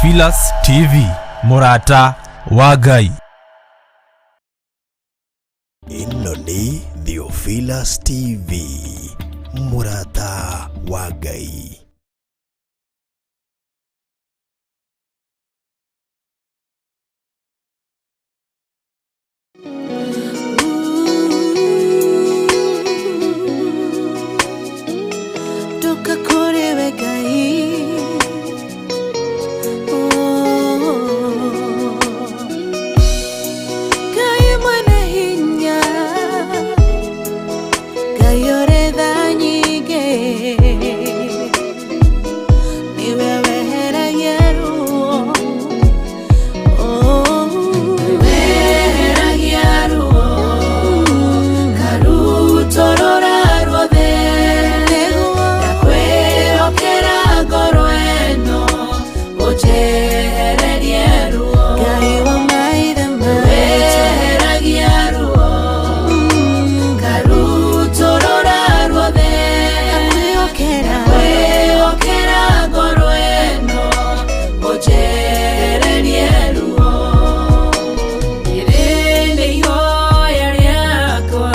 Theophilus TV, mũrata wa Ngai. Ĩno nĩ Theophilus TV, mũrata wa Ngai. Ndoka kũrĩ we Ngai. Oh. Ngai mwene hinya, Ngai ũrĩ tha nyingĩ, nĩwe weheragia ruo. Oh. Weheragia ruo, karutũrũra ruothe. Ndakwĩhokera ngoro ĩno, ũnjehererie ruo. Ngai wa maithe maitũ. Weheragia ruo, karutũrũra ruothe. Ndakwĩhokera ngoro ĩno, ũnjehererie ruo. Rĩrĩ nĩ ihoya rĩakwa,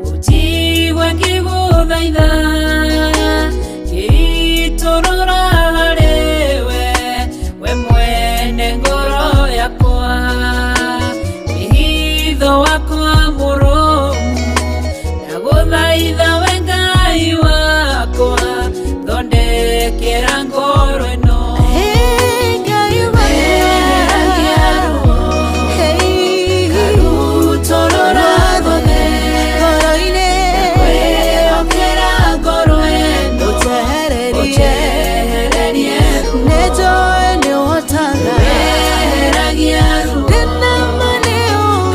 ũnjigue ngĩgũthaitha, ngĩitũrũra harĩ we, we mwene ngoro yakwa. Wĩhitho wakwa mũrũmu, ndagũthaitha we Ngai wakwa, thondekera ngoro ĩno. Weheragia ruo, karutũrũra ruothe. Ndakwĩhokera ngoro ĩno, ũnjehererie ruo. Weheragia ruo,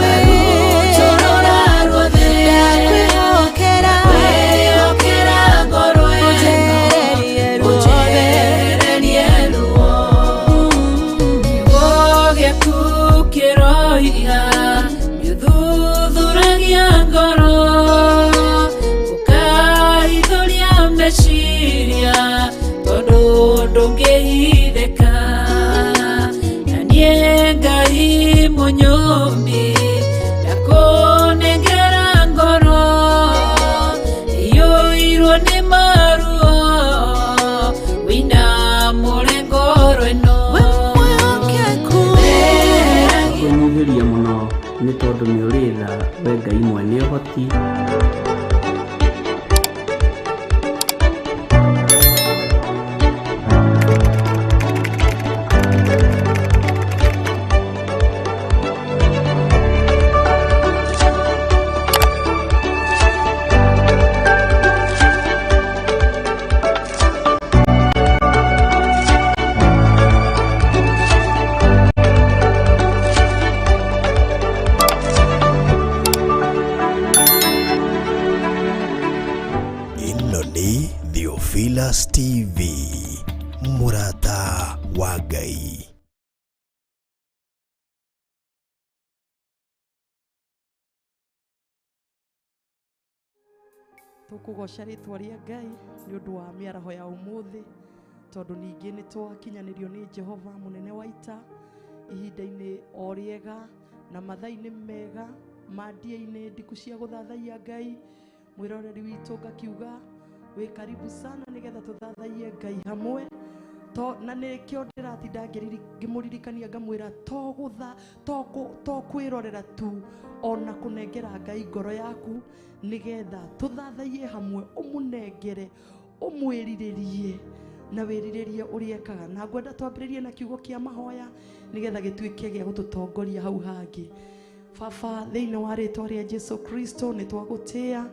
karutũrũra ruothe. Ndakwĩhokera ngoro ĩno, ũnjehererie ruo. Kiugo gĩaku kĩroiga nĩũthuthuragia ngoro, ũkahithũria meciria, tondũ ndũngĩhithĩka. Na niĩ Ngai mũnyũmbi, ndakũnengera ngoro iyũirwo nĩ maruo, wĩinamũre ngoro ĩno. Kwĩnyihĩria mũno nĩ tondũ nĩ ũrĩ tha we Ngai mwene ũhoti. Ĩno nĩ Theophilus TV, mũrata wa Ngai. Tũkũgoca rĩtwa rĩa Ngai nĩ ũndũ wa mĩaraho ya ũmũthĩ, tondũ ningĩ nĩ twakinyanĩrio nĩ Jehova mũnene wa ita ihinda-inĩ o rĩega na mathaa-inĩ mega mandia-inĩ ndiku cia gũthathaiya Ngai. Mwĩroreri witũ, ngakiuga wĩ karibu sana nĩgetha tũthathaiye Ngai hamwe to na nĩkĩo ndĩratinda ngĩmũririkania ngamwĩra to gũtha to kwĩrorera tu, ona kũnengera Ngai ngoro yaku nĩgetha tũthathaiye hamwe, ũmũnengere, ũmwĩrirĩrie na wĩrirĩrie ũrĩa ekaga. Na ngwenda twambĩrĩrie na kiugo kĩa mahoya nĩgetha gĩtuĩke gĩa gũtũtongoria hau hangĩ. Baba, thĩinĩ wa rĩtwa rĩa Jesu Kristo, nĩ twagũtĩa,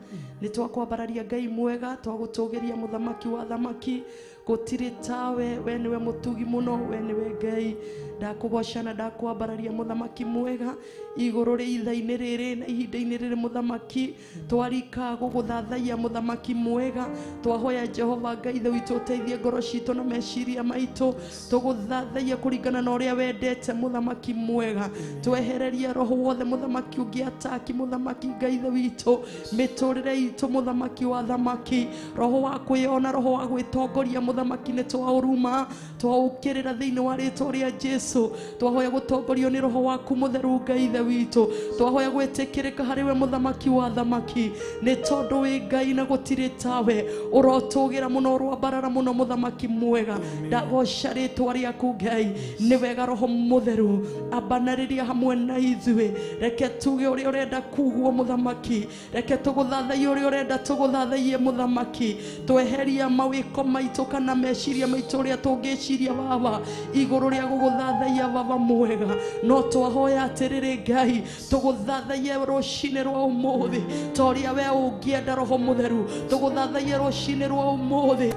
nĩ twakwambararia Ngai mwega, twagũtũgĩria mũthamaki wa thamaki. Gũtirĩ tawe, we nĩwe mũtugi mũno, we nĩwe Ngai. Ndakũgoca na ndakwambararia mũthamaki mwega igũrũ rĩa ithaa-inĩ rĩrĩ na ihinda-inĩ rĩrĩ mũthamaki. Twarika gũgũthathaiya mũthamaki mwega, twahoya Jehova Ngai ithe witũ ũteithie ngoro citũ na meciria maitũ tũgũthathaiya kũringana na ũrĩa wendete mũthamaki mwega. Twehererie roho wothe mũthamaki ũngĩataki mũthamaki Ngai ithe witũ mĩtũrĩre itũ mũthamaki wa thamaki, roho wa kwĩona, roho wa gwĩtongoria. Mũthamaki nĩ twaũruma twaũkĩrĩra thĩinĩ wa rĩtwa rĩa Jesu. Twahoya gũtongorio nĩ Roho waku Mũtheru Ngai Ithe witũ. Twahoya gwĩtĩkĩrĩka harĩ we Mũthamaki wa thamaki, nĩ tondũ wĩ Ngai na gũtirĩ tawe. Ũrotũgĩra mũno, ũroambarara mũno Mũthamaki mwega. Ndagoca rĩtwa rĩaku Ngai. Nĩ wega Roho Mũtheru ambanarĩria hamwe na ithuĩ. Reke tuge ũrĩa ũrenda kugwo Mũthamaki, reke tũgũthathaiye ũrĩa ũrenda tũgũthathaiye Mũthamaki. Tweheria mawĩko maitũ kana meciria maitũ ũrĩa tũngĩciria Baba igũrũ rĩa gũgũthathaiya Baba mwega. No twahoya atĩrĩrĩ Ngai, tũgũthathaiye rũcinĩ rwa ũmũthĩ ta ũrĩa we ũngĩenda Roho Mũtheru. Tũgũthathaiye rũcinĩ rwa ũmũthĩ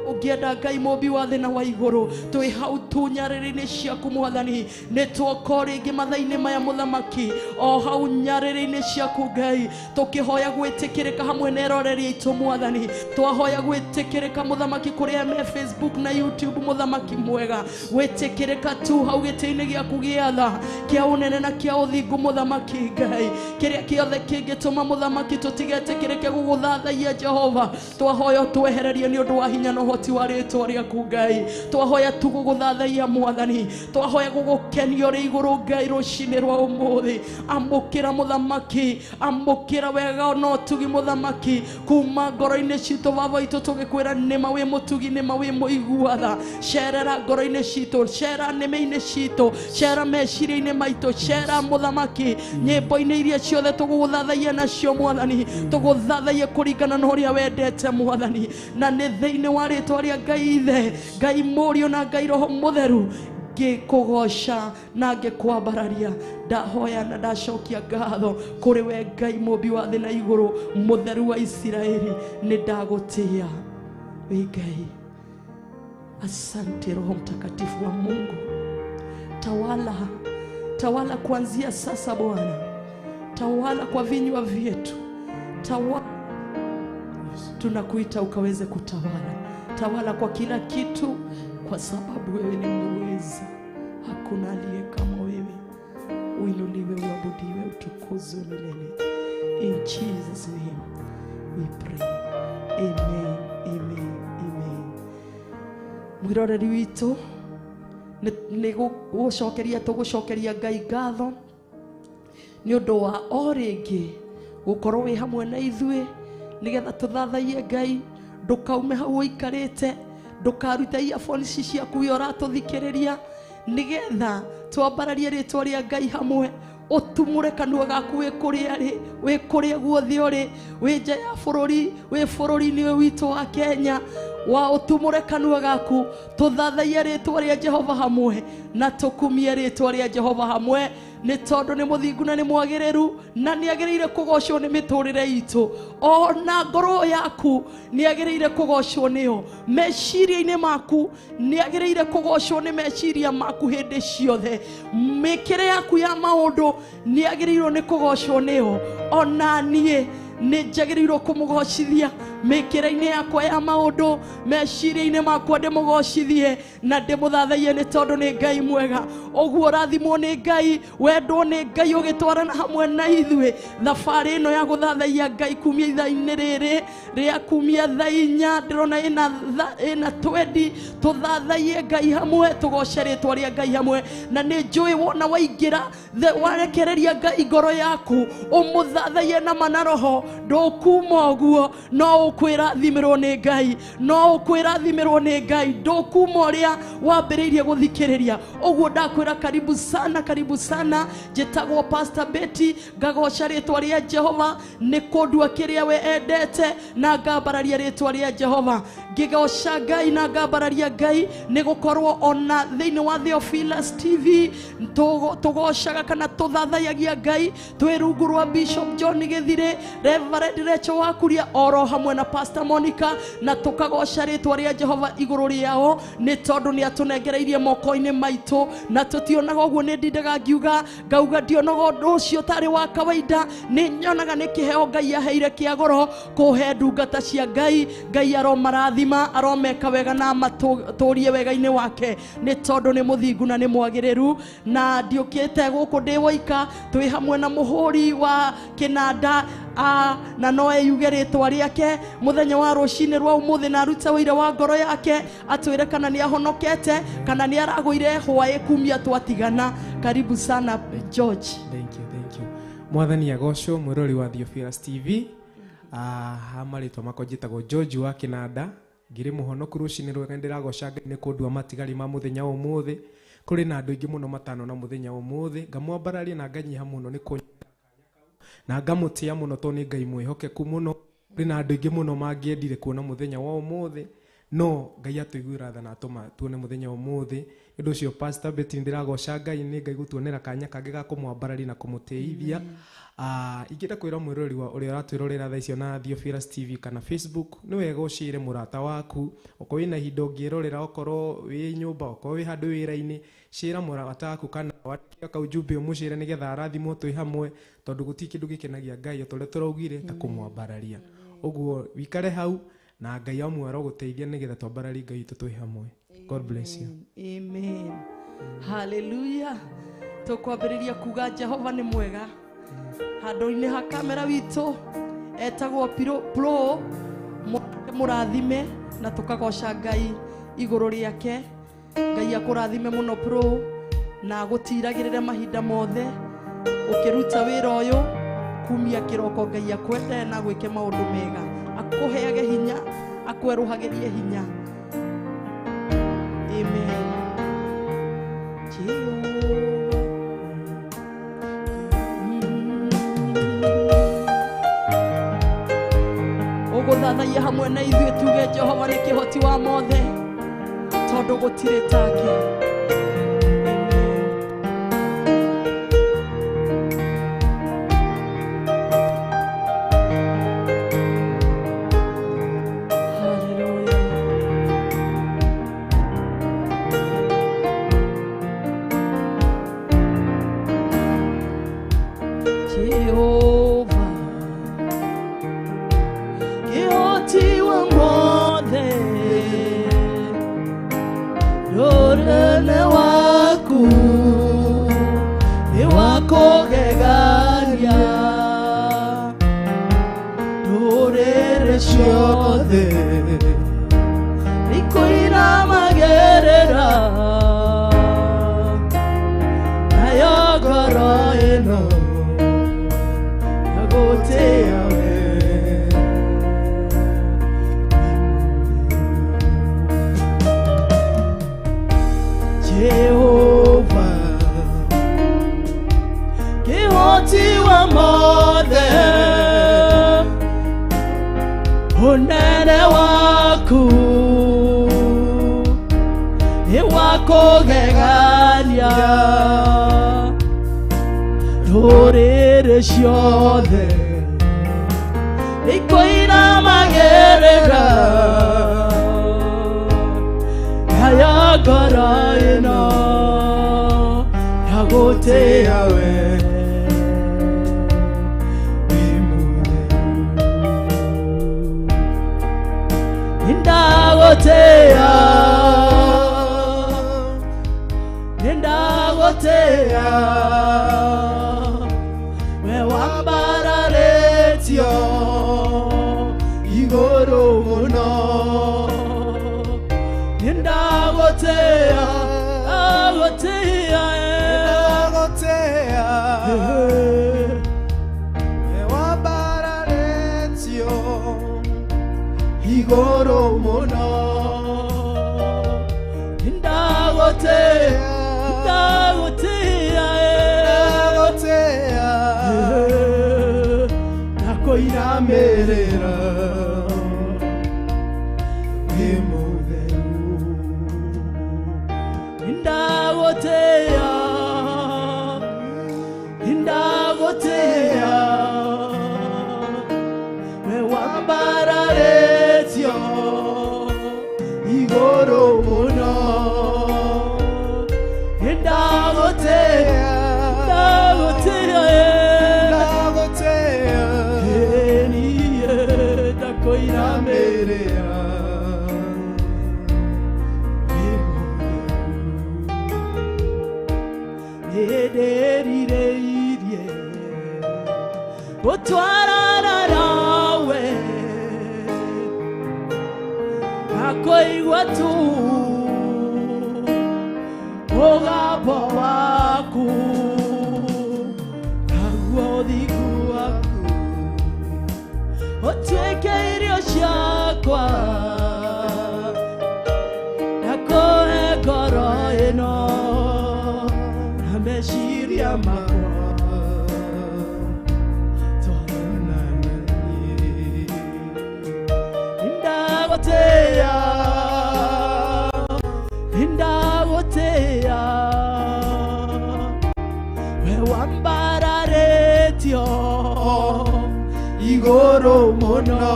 ũngĩenda Ngai mũmbi wa thĩ na wa igũrũ. Twĩ hau tu nyarĩrĩ-inĩ ciaku Mwathani, nĩ tuoka rĩngĩ mathaa-inĩ maya Mũthamaki, o hau nyarĩrĩ-inĩ ciaku Ngai, tũkĩhoya gwĩtĩkĩrĩka hamwe na eroreri aitũ Mwathani. Twahoya gwĩtĩkĩrĩka Mũthamaki kũrĩa me Facebook na YouTube Mũthamaki mwega, gwĩtĩkĩrĩka tu hau gĩtĩ-inĩ gĩaku gĩa tha kĩa ũnene na kĩa ũthingu Mũthamaki Ngai. Kĩrĩa kĩothe kĩngĩtũma Mũthamaki tũtigetĩkĩrĩke gũgũthathaiya Jehova, twahoya twehererie nĩ ũndũ wa hinya na ũhoti wa rĩtwa rĩaku Ngai. Twahoya tu gũgũthathaiya Mwathani, twahoya gũgũkenia ũrĩ igũrũ Ngai rũcinĩ rwa ũmũthĩ. Amũkĩra Mũthamaki, amũkĩra wega na ũtugi Mũthamaki kuma ngoro-inĩ citũ Baba witũ, tũgĩkwĩra nĩma wĩ mũtugi, nĩma wĩ mũigua tha. Cerera ngoro-inĩ citũ, cera nĩmĩ-inĩ citũ, cera meciria-inĩ maitũ, cera Mũthamaki nyĩmbo-inĩ iria ciothe tũgũgũthathaiya nacio Mwathani. Tũgũthathaiye kũringana na ũrĩa wendete Mwathani, na nĩ thĩinĩ wa rĩtwa rĩa Ngai Ithe, Ngai Mũriũ na Ngai Roho Mũtheru ngĩkũgoca na ngĩkwambararia. Ndahoya na ndacokia ngatho kũrĩ we Ngai mũmbi wa thĩ na igũrũ, Mũtheru wa Isiraeli. Nĩ ndagũtĩĩa wĩ Ngai. Asante Roho Mtakatifu wa Mungu, tawala, tawala kuanzia sasa Bwana, tawala kwa vinywa vyetu, tawala. Tunakuita ukaweze kutawala, tawala kwa kila kitu, kwa sababu wewe ni mweza, hakuna aliye kama wewe. Uinuliwe, uabudiwe, utukuzwe milele. In Jesus name we pray. Amen, amen, amen. Mwiroreri witũ nĩ gũcokeria tũgũcokeria Ngai ngatho nĩ ũndũ wa o rĩngĩ gũkorwo wĩ hamwe na ithuĩ nĩgetha tũthathaiye Ngai. Ndũkaume hau ũikarĩte, ndũkarute earphones ciaku iria ũratũthikĩrĩria, nĩgetha twambararie rĩtwa rĩa Ngai hamwe. Ũtumũre kanua gaku wĩ kũrĩa rĩ, wĩ kũrĩa guothe ũrĩ, wĩ nja ya bũrũri, wĩ bũrũri-inĩ ũyũ witũ wa Kenya, wa ũtumũre kanua gaku tũthathaiye rĩtwa rĩa Jehova hamwe na tũkumie rĩtwa rĩa Jehova hamwe, nĩ tondũ nĩ mũthingu na nĩ mwagĩrĩru na nĩ agĩrĩire kũgocwo nĩ mĩtũrĩre itũ. Ona ngoro yaku nĩ agĩrĩire kũgocwo nĩyo, meciria-inĩ maku nĩ agĩrĩire kũgocwo nĩ meciria maku hĩndĩ ciothe, mĩkĩre yaku ya maũndũ nĩ agĩrĩirwo nĩ kũgocwo nĩyo. Ona niĩ nĩ njagĩrĩirwo kũmũgocithia mĩkĩre-inĩ yakwa ya maũndũ, meciria-inĩ makwa ndĩmũgocithie na ndĩmũthathaiye, nĩ tondũ nĩ Ngai mwega. Ũguo ũrathimwo nĩ Ngai, wendwo nĩ Ngai, ũgĩtwarana hamwe na ithuĩ thabarĩ ĩno ya gũthathaiya Ngai kumia ithaa-inĩ rĩrĩ rĩa kumia thaa inya, ndĩrona ĩna 20. Tũthathaiye Ngai hamwe, tũgoce rĩtwa rĩa Ngai hamwe. Na nĩ njũĩ wona waingĩra, warekereria Ngai ngoro yaku ũmũthathaiye na ma na roho, ndũkuma ũguo, no ũkwĩrathimĩrwo nĩ Ngai, no ũkwĩrathimĩrwo nĩ Ngai, ndũkuma ũrĩa wambĩrĩirie gũthikĩrĩria. Ũguo ndakwĩra karibu sana, karibu sana. Njĩtagwo Pastor Betty, ngagoca rĩtwa rĩa Jehova nĩ kũndua kĩrĩa we endete, na ngambararia rĩtwa rĩa Jehova. Ngĩgoca Ngai na ngambararia Ngai nĩ gũkorwo ona thĩinĩ wa Theophilus TV tũgocaga kana tũthathayagia Ngai twĩ rungu rwa Bishop John Gĩthirĩ, Reverend Rachel Wakuria oro hamwe na Pastor Monica, na tũkagoca rĩtwa rĩa Jehova igũrũ rĩao nĩ tondũ nĩ atũnengereirie moko-inĩ maitũ na tũtionaga ũguo. Nĩ ndindaga ngiuga ngauga ndionaga ũndũ ũcio ũtarĩ wa kawaida, nĩ nyonaga nĩ kĩheo Ngai aheire kĩa goro kũhe ndungata cia Ngai. Ngai aromarathima, aromeka wega na amatũrie wega-inĩ wake, nĩ tondũ nĩ mũthingu na nĩ mwagĩrĩru. Na ndiũkĩte gũkũ ndĩ woika, twĩ hamwe na mũhũri wa kĩnanda Na no eyuge rĩtwa rĩake mũthenya wa rũcinĩ rwa ũmũthĩ na arute ũira wa ngoro yake atwĩre kana nĩ ahonokete kana nĩ aragũire hwaĩ kumia twatigana. Karibu sana George. Thank you, thank you. Mwathani agocwo mwĩrori wa Theophilus TV. Ha marĩtwa makwa njĩtagwo George wa Kĩnanda, ngĩrĩ mũhonoku rũcinĩ rwega, ndĩragoca Ngai nĩ kũndua matigari ma mũthenya wa ũmũthĩ. Kũrĩ na andũ aingĩ mũno matano na mũthenya wa ũmũthĩ, ngamwambararia na nganyiha mũno nĩ kũnyita na ngamũtĩa mũno tondũ nĩ Ngai mwĩhokeku mũno. Kũrĩ na andũ aingĩ mũno mangĩendire kuona mũthenya wa ũmũthĩ, no Ngai atũiguĩra tha na atũma tuone mũthenya wa ũmũthĩ. Nĩ ũndũ ũcio Pastor Betty, ndĩragoca Ngai nĩ Ngai gũtuonera kanya kangĩ ga kũmwambararia na kũmũtĩithia. Ingĩenda kwĩra mwĩroreri wa ũrĩa ũratwĩrorera thaa icio na Theophilus TV kana Facebook, nĩ wega ũcĩre mũrata waku, okorwo wĩna ihinda ũngĩrorera, okorwo wĩ nyũmba, okorwo wĩ handũ wĩra-inĩ, cĩra mũrata waku kana wandĩke kaujumbe ũmũcĩre nĩgetha arathimwo twĩ hamwe, tondũ gũtirĩ kĩndũ gĩkenagia Ngai o ta ũrĩa tũraugire ta kũmwambararia. Ũguo wikare hau na Ngai amwe arogũteithia nĩgetha twambararie Ngai witũ twĩ hamwe. God bless you. Amen. Hallelujah. Tũkwambĩrĩria kuga Jehova nĩ mwega. Handũ-inĩ ha kamera witũ etagwo Pro, mũrathime na tũkagoca Ngai igũrũ rĩake. Ngai akũrathime mũno Pro, na agũtiragĩrĩre mahinda mothe ũkĩruta wĩra ũyũ kumia kĩroko. Ngai akwende na gwĩke maũndũ mega, akũheage hinya, akwerũhagĩrie hinya. Amen. Ũgũthathaiya hamwe na ithuĩ tuge Jehova nĩ kĩhoti wa mothe, tondũ gũtirĩ take. Gutwarana Kũigua tu mũgambo waku naguo ũthingu waku ũtuĩke irio ciakwa na kũhe ngoro ĩno na meciria makwa twarana na niĩ ndagũtĩĩa ndagũtĩĩa we wambararĩtio igũrũ mũno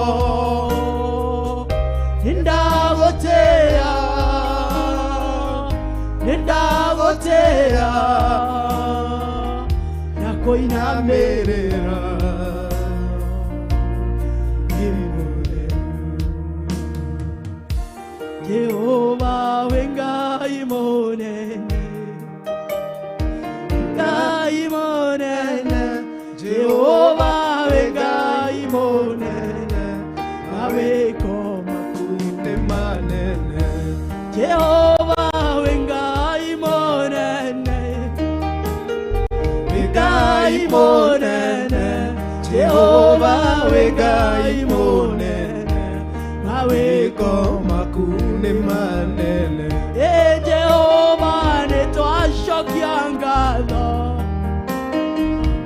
ndagũtĩĩa ndagũtĩĩa na kũinamĩrĩra nĩ mũtheru Jehova wĩ Ngai mũnene Ngai mũnene Jehova wĩ Ngai mũnene mawĩko maku nĩ manene Jehova wĩ Ngai mũnene Ngai mũnene Jehova wĩ Ngai mũnene mawĩko maku nĩ manene Ĩ Jehova nĩtwacokia ngatho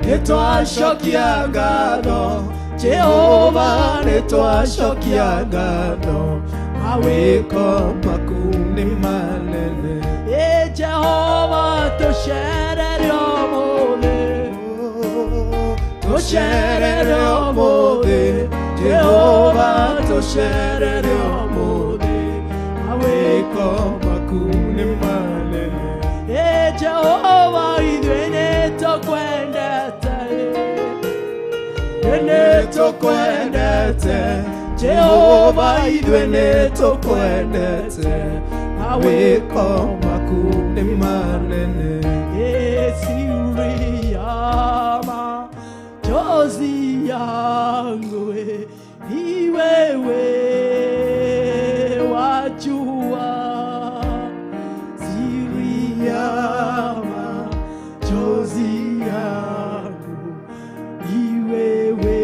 nĩtwacokia ngatho Jehova nĩtwacokia ngatho mawĩko maku nĩ manene Ĩ Jehova tũcerere ũmũthĩ tũcerere ũmũthĩ Jehova tũcerere ũmũthĩ mawĩko maku nĩ manene Ĩ Jehova ithuĩ nĩtũkwendete nĩtũkwendete Jehova ithuĩ nĩtũkwendete mawĩko maku nĩ manene Ĩ siri ya machozi yangu ni wewe wajua siri ya machozi yangu ni wewe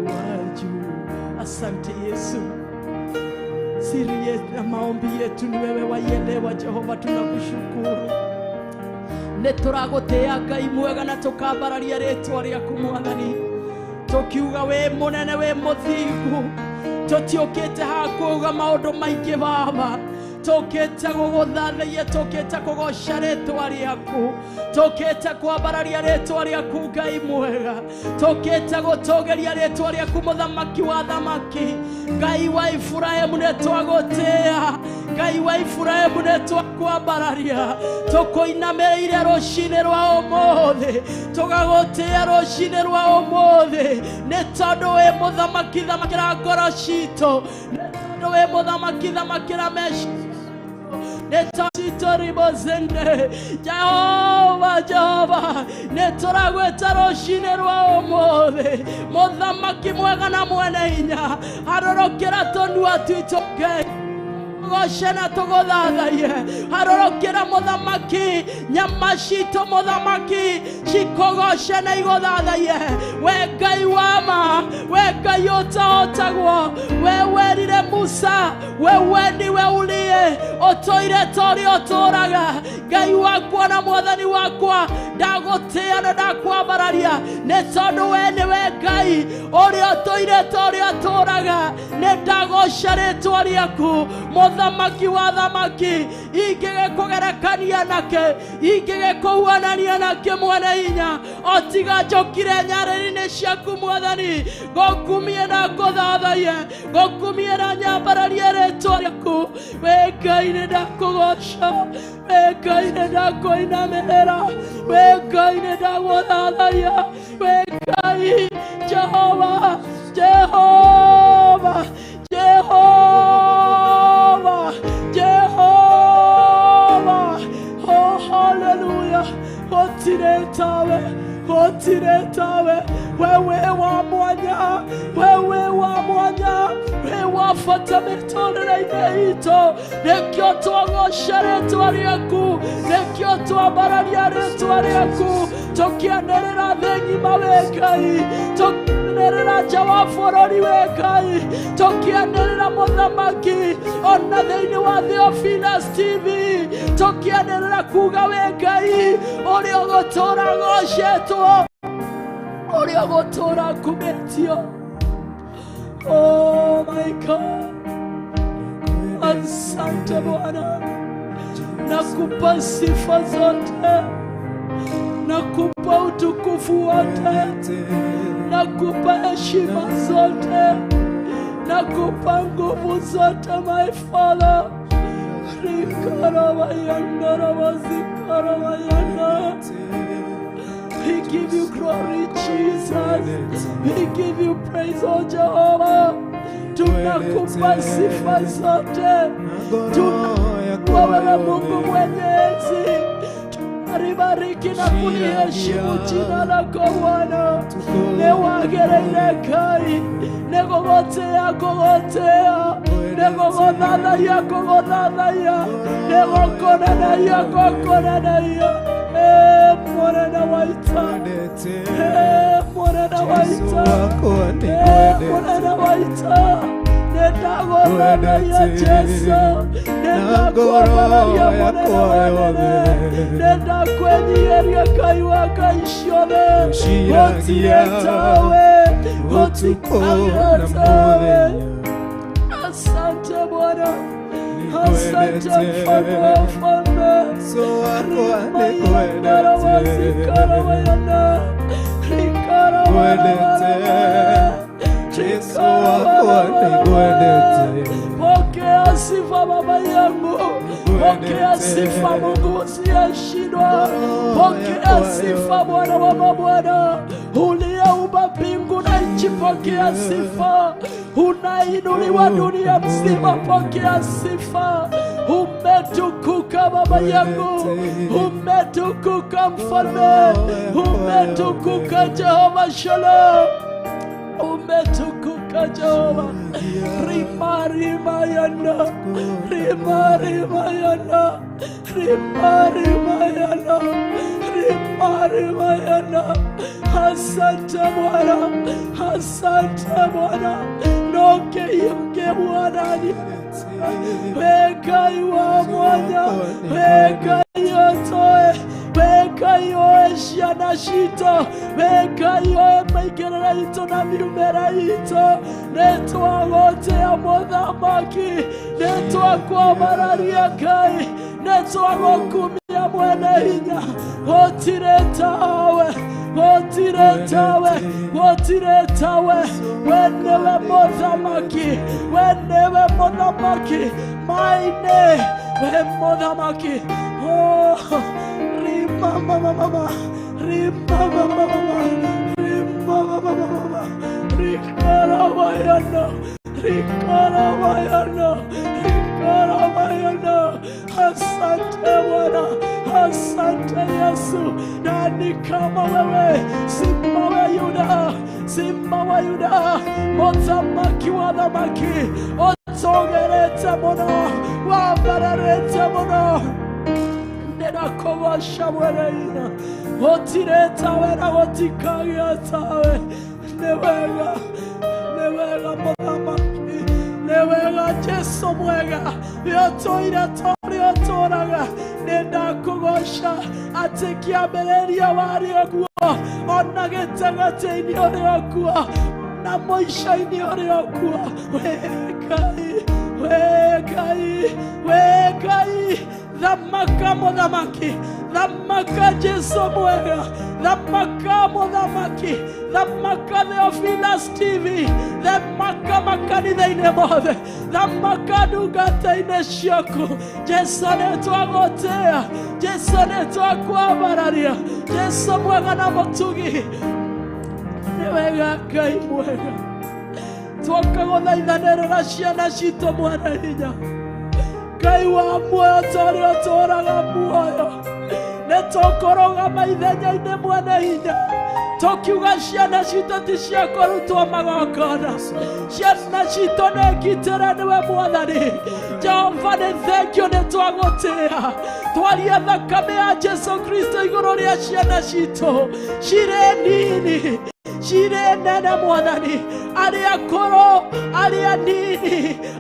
wajua. Asante Yesu. Siri yetu na maombi yetu ni wewe waielewa Jehova, tunakushukuru. Nĩtũragũtĩĩa Ngai mwega na tũkambararia rĩtwa rĩaku Mwathani tũkiuga wĩ mũnene wĩ mũthingu tũtiũkĩte haha kuuga maũndũ maingĩ Baba tũkĩte gũgũthathaiya tũkĩte kũgoca rĩtwa rĩaku tũkĩte kwambararia rĩtwa rĩaku Ngai mwega tũkĩte gũtũgĩria rĩtwa rĩaku mũthamaki wa thamaki Ngai wa Iburahĩmu nĩtwagũtĩĩa Ngai wa Iburahĩmu nĩtwakwambararia tũkũinamĩrĩire rũcinĩ rwa ũmũthĩ tũgagũtĩĩa rũcinĩ rwa ũmũthĩ nĩ tondũ wĩ mũthamaki thamakĩra ngoro citũ nĩ tondũ wĩ mũthamaki thamakĩra meciria nĩtũribozende Jehova Jehova nĩtũragwĩta rũcinĩ rwa ũmũthĩ mũthamaki mwega na mwene hinya harũrũkĩra tũnua twitũ Ngai tũgoce na tũgũthathaiye harũrũkĩra mũthamaki nyama citũ mũthamaki cikũgoce na igũthathaiye we Ngai wa ma we Ngai ũtahotagwo we werire Musa wewe niwe uliye ũtũire ta ũrĩa ũtũũraga Ngai wakwa na Mwathani wakwa ndagũtĩĩa na ndakwambararia nĩ tondũ we nĩwe Ngai ũrĩa ũtũire ta ũrĩa ũtũũraga nĩ ndagoca rĩtwa rĩaku mũthamaki wa thamaki ingĩgĩkũgerekania nake ingĩgĩkũhuanania nake mwene hinya o tiga njũkire nyarĩrĩ-inĩ ciaku Mwathani ngũkumie na ngũthathaiye ngũkumie na nyambararie rĩtwa rĩaku we Ngai nĩ ndakũgoca we Ngai nĩ ndakũinamĩrĩra we Ngai nĩ ndagũthathaiya we Ngai Jehova Jehova Jehova Jehova oh hallelujah gũtirĩ tawe gũtirĩ tawe wewe wa mwanya wewe wa mwanya we wa bata mĩtũrĩre-inĩ itũ. Nĩkĩo twagoca rĩtwa rĩaku, nĩkĩo twambararia rĩtwa rĩaku, tũkĩanĩrĩra thĩ ng'ima wĩ Ngai, tũkĩanĩrĩra nja wa bũrũri wĩ Ngai, tũkĩanĩrĩra mũthamaki ona thĩinĩ wa Theophilus TV, tũkĩanĩrĩra kuga wĩ Ngai ũrĩa ũgũtũũra gocetwo, ũrĩa ũgũtũũra kumĩtio. Oh my God, asante Bwana, nakupa sifa zote, nakupa utukufu wote, nakupa heshima zote, nakupa nguvu zote, my Father. We give you glory, Jesus. We give you praise, oh Jehovah. Tunakupa sifa zote, tunakuwa wewe Mungu mwenyezi. Tunalibariki na kuliheshimu jina lako Bwana. Nĩwagĩrĩire Ngai, nĩgũgũtĩĩa ngũgũtĩĩa, nĩgũgũthathaiya ngũgũthathaiya, nĩgũkũneneia ngũkũneneia. Mũnene wa ita, mũnene wa ita, mũnene wa ita, nĩndagũthathaiya Jesũ, nĩndakũambararia mũnene wa anene, nĩndakwĩnyihĩria Ngai wa ngai ciothe. Gũtirĩ tawe, gũtikagĩa tawe. Asante Bwana, asante Mfalme wa wafalme. Pokea sifa baba yangu, pokea sifa Mungu usiyeshindwa, pokea sifa Bwana wa mabwana, uliyeumba mbingu na nchi, pokea sifa. Unainuliwa dunia mzima, pokea sifa. Umetukuka baba yangu, umetukuka mfalme, umetukuka Jehova Shalom, umetukuka Jehova. Rima rima yana, rima rima yana, rima rima yana, rima rima yana. Asante Bwana, asante Bwana, noke yunge Bwana ni Ngai wa mwanya, Ngai yotoe, Ngai yoe ciana citũ, Ngai yoe mĩikarĩre itũ na miumĩre itũ. Nĩtwagũtĩĩa mũthamaki, nĩtwakwambararia Ngai, nĩtwagũkumia mwene hinya. Gũtirĩ tawe, gũtirĩ tawe, gũtirĩ tawe. We nĩwe mũthamaki, we nĩwe mũthamaki, maine we mũthamaki. Oh, rima mama mama, rima mama mama, rima mama mama, rikarabayana, rikarabayana, rikarabayana. Asante Bwana, asante Yesu. Nani kama wewe? Simba wa Yuda, Simba wa Yuda, mũthamaki wa thamaki, ũtũgerete mũno, wambararĩte mũno. Nĩndakũgoca mwene-inĩ, gũtirĩ tawe na gũtikagĩa tawe. Nĩ wega, nĩ wega mũthamaki, nĩ wega Jesũ mwega, wĩtũire ta ũrĩa ũtũũraga. Nĩndakũgoca atĩ kĩambĩrĩria warĩ ũguo, ona gĩtagatĩ-inĩ ũrĩ ũguo, na mũico-inĩ ũrĩ ũguo. We Ngai, we Ngai, we Ngai, thamaka mũthamaki, thamaka Jesũ mwega, thamaka mũthamaki, thamaka Theophilus TV, thamaka makanitha-inĩ mothe, thamaka ndungata-inĩ ciaku. Jesũ nĩtwagũtĩĩa, Jesũ nĩtwakwambararia, Jesũ mwega na mũtugi. Nĩ wega Ngai mwega, twoka gũthaithanĩrĩra ciana citũ mwene hinya. Ngai wa muoyo ta ũrĩa ũtũũraga muoyo, nĩtũkũrũgama ithenya-inĩ mwene hinya, Tũkiuga ciana citũ ti cia kũrutwo magongona, ciana citũ nĩ ngitĩre nĩwe Mwathani. Jehova nĩ thengio nĩ twagũtĩĩa. Twaria thakame ya Jesu Kristo igũrũ rĩa ciana citũ, cirĩ nini cirĩ nene Mwathani, arĩa akũrũ, arĩa nini,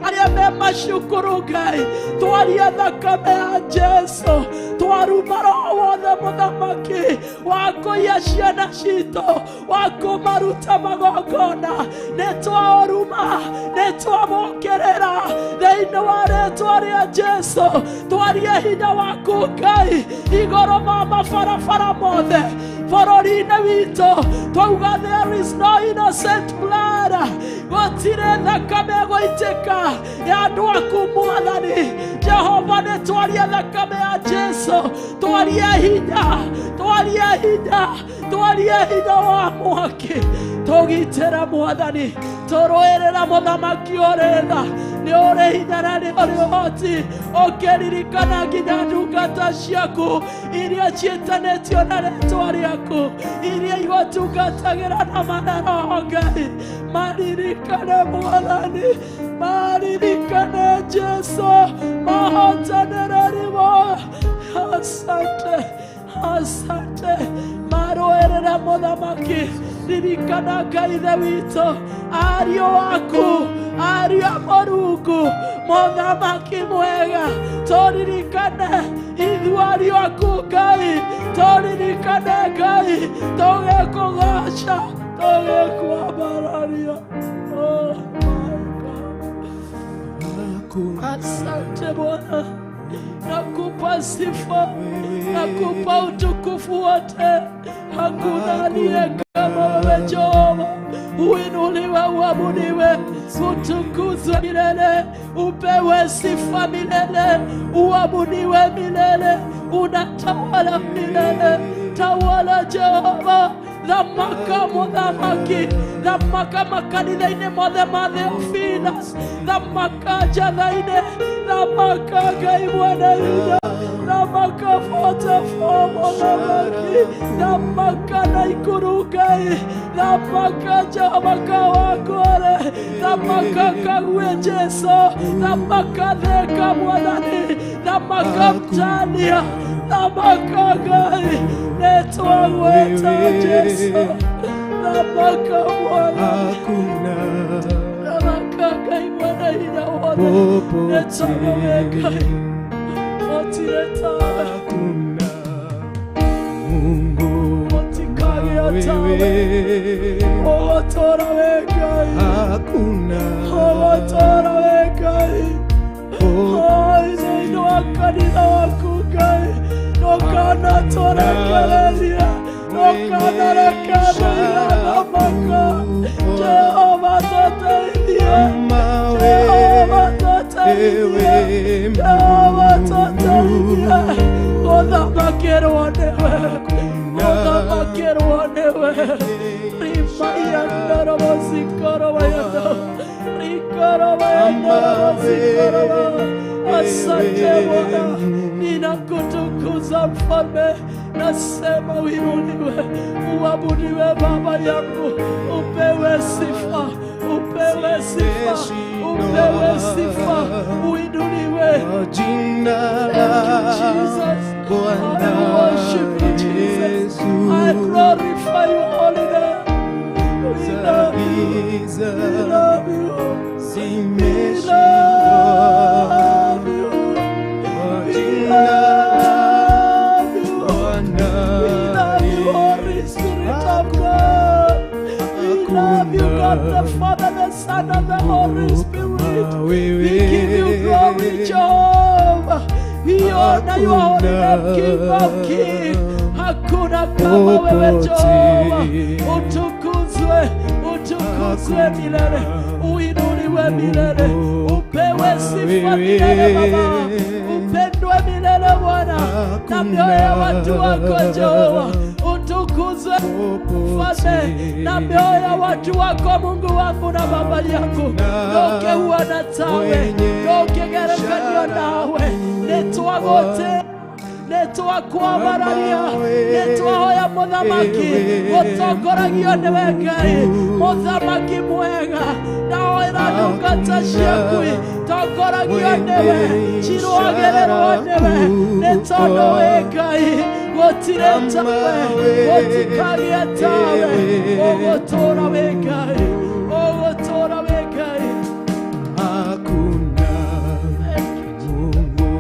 arĩa me macukuru Ngai, twaria thakame ya Jesu, twaruma roho wothe mũthamaki wa kũiya ciana citũ, wa kũmaruta magongona, nĩ twaũruma, nĩ twamũkĩrĩra thĩinĩ wa rĩtwa rĩa Jesu. Twaria hinya waku Ngai igũrũ ma mabarabara mothe bũrũri-inĩ witũ. Twauga there is no innocent blood, gũtirĩ thakame ĩgũitĩka ya andũ aku Mwathani. Jehova nĩ twaria thakame ya Jesu, twaria hinya, twaria hinya, twaria hinya wa mwaki, tũgitĩra Mwathani, tũrũĩrĩra mũthamaki ũrĩ tha, nĩ ũrĩ hinya na nĩ ũrĩ ũhoti. Ũkĩririkana nginya ndungata ciaku iria ciĩtanĩtio na rĩtwa rĩaku, iria igũtungatagĩra na ma na roho Ngai, maririkane Mwathani, maririkane Jesu, mahotanĩre ribo. Asante, asante, marũĩrĩre mũthamaki. Ririkana Ngai Ithe witũ, ariũ aku, ariũ a Mũrungu, mũthamaki mwega, tũririkane ithuĩ ariũ aku Ngai, tũririkane Ngai, tũgĩkũgoca, tũgĩkwambararia. Oh my God. Asante Bwana, nakupa sifa, nakupa utukufu wote. Hakuna aliye kama wewe Jehova. Uinuliwe, uabudiwe, utukuzwe milele, upewe sifa milele, uabudiwe milele, unatawala milele. Tawala Jehova, thamaka mũthamaki, thamaka makanitha-inĩ mothe ma Theophilus, thamaka njatha-inĩ, thamaka Ngai mwene hinya, thamaka 44 mũthamaki, thamaka Naikuru Ngai, thamaka Jehova Kawangware, thamaka Kaguĩ Jesu, thamaka Thika Mwathani, thamaka Mtania, thamaka Ngai, nĩ twagwĩta Jesu, thamaka Mwathani, thamaka Ngai mwene hinya wothe, nĩ twagwĩka Ngai, gũtirĩ tawe, gũtikagĩa tawe, ũgũtũũra wĩ Ngai, ũgũtũũra wĩ Ngai. Thĩinĩ wa kanitha waku Ngai, ndũkanatũrekererie, ndũkanarekereria thamaka. Jehova tũteithie, Jehova tũteithie, Jehova tũteithie, gũthamakĩrwo nĩwe, gũthamakĩrwo nĩwe. Asante Bwana, ninakutukuza Mfalme, nasema uinuliwe, uabudiwe Baba yangu, upewe sifa, upewe sifa, upewe sifa, uinuliwe. Thank you, Jesus. I worship you, Jesus. I glorify your holy name. We love you. We love you. We love you. We love you. We love you, Holy Spirit of God. We love you, God the Father, the Son, and the Holy Spirit. We give you glory, Jehovah. We honor your holy name, King of Kings. Hakuna kama wewe Jehova. Utukuzwe, utukuzwe milele, uinuliwe milele, upewe sifa milele Baba, upendwe milele Bwana na mioyo ya watu wako Jehova. Utukuzwe Mfalme na mioyo ya watu wako Mungu wangu na Baba yangu. Ndoke huana tawe, ndoke gerekanio nawe, nitwagote Nĩ twakwambararia, nĩ twahoya mũthamaki gũtongoragio nĩwe Ngai, mũthamaki mwega. Ndahoera ndungata ciaku tongoragio nĩwe, cirũagĩrĩrwo nĩwe, nĩ tondũ wĩ Ngai, gũtirĩ tawe, gũtikagĩe tawe, ũgũtũũra wĩ Ngai, ũgũtũũra wĩ Ngai. Hakuna Mungu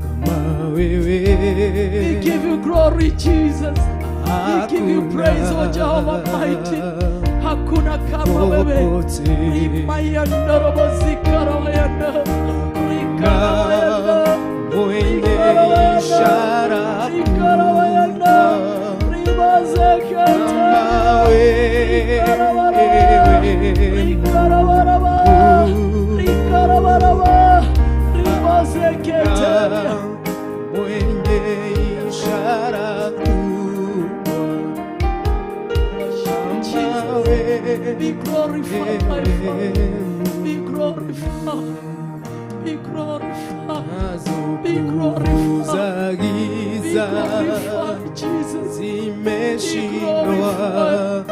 kama wewe. We give you glory, Jesus. We give you praise, O Jehovah mighty. Hakuna kama wewe. Rimayandorobozikarabayanda. Rikarabayanda. Mwenye ishara Rikarabayanda. Ribazekete. kama wewe. Rikarabaraba. Rikarabaraba. Ribazekete. Mwenye ishara kubwa Jesus. Be glorified, my Father. Be glorified. Be glorified. Be glorified. za Be giza glorified, Jesus. Be zimeshindwa glorified.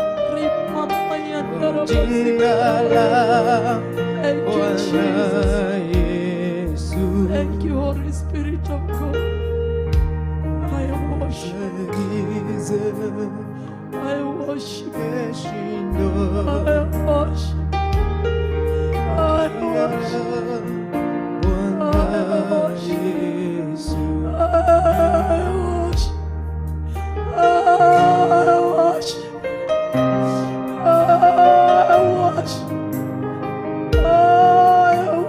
jina la Thank you, Bwana Jesus. Yesu. Thank you, Holy Spirit of God. I worship. Giza I worship. zimeshindwa I worship. I worship. Bwana Yesu. I worship. I worship. I worship. I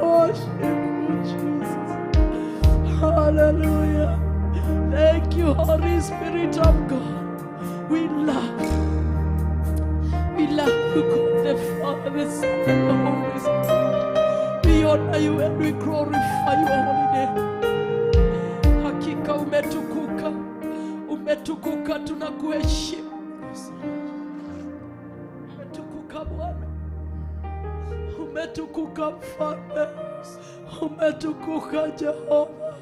worship you, Jesus. Hallelujah. Thank you, Holy Spirit of God. We love you. We love you, God, the Father, the Son, and the Holy Spirit. We honor you and we glorify your holy name. Hakika umetukuka, umetukuka, tunakuheshimu. Umetukuka Bwana, umetukuka Mfalme, umetukuka Jehova.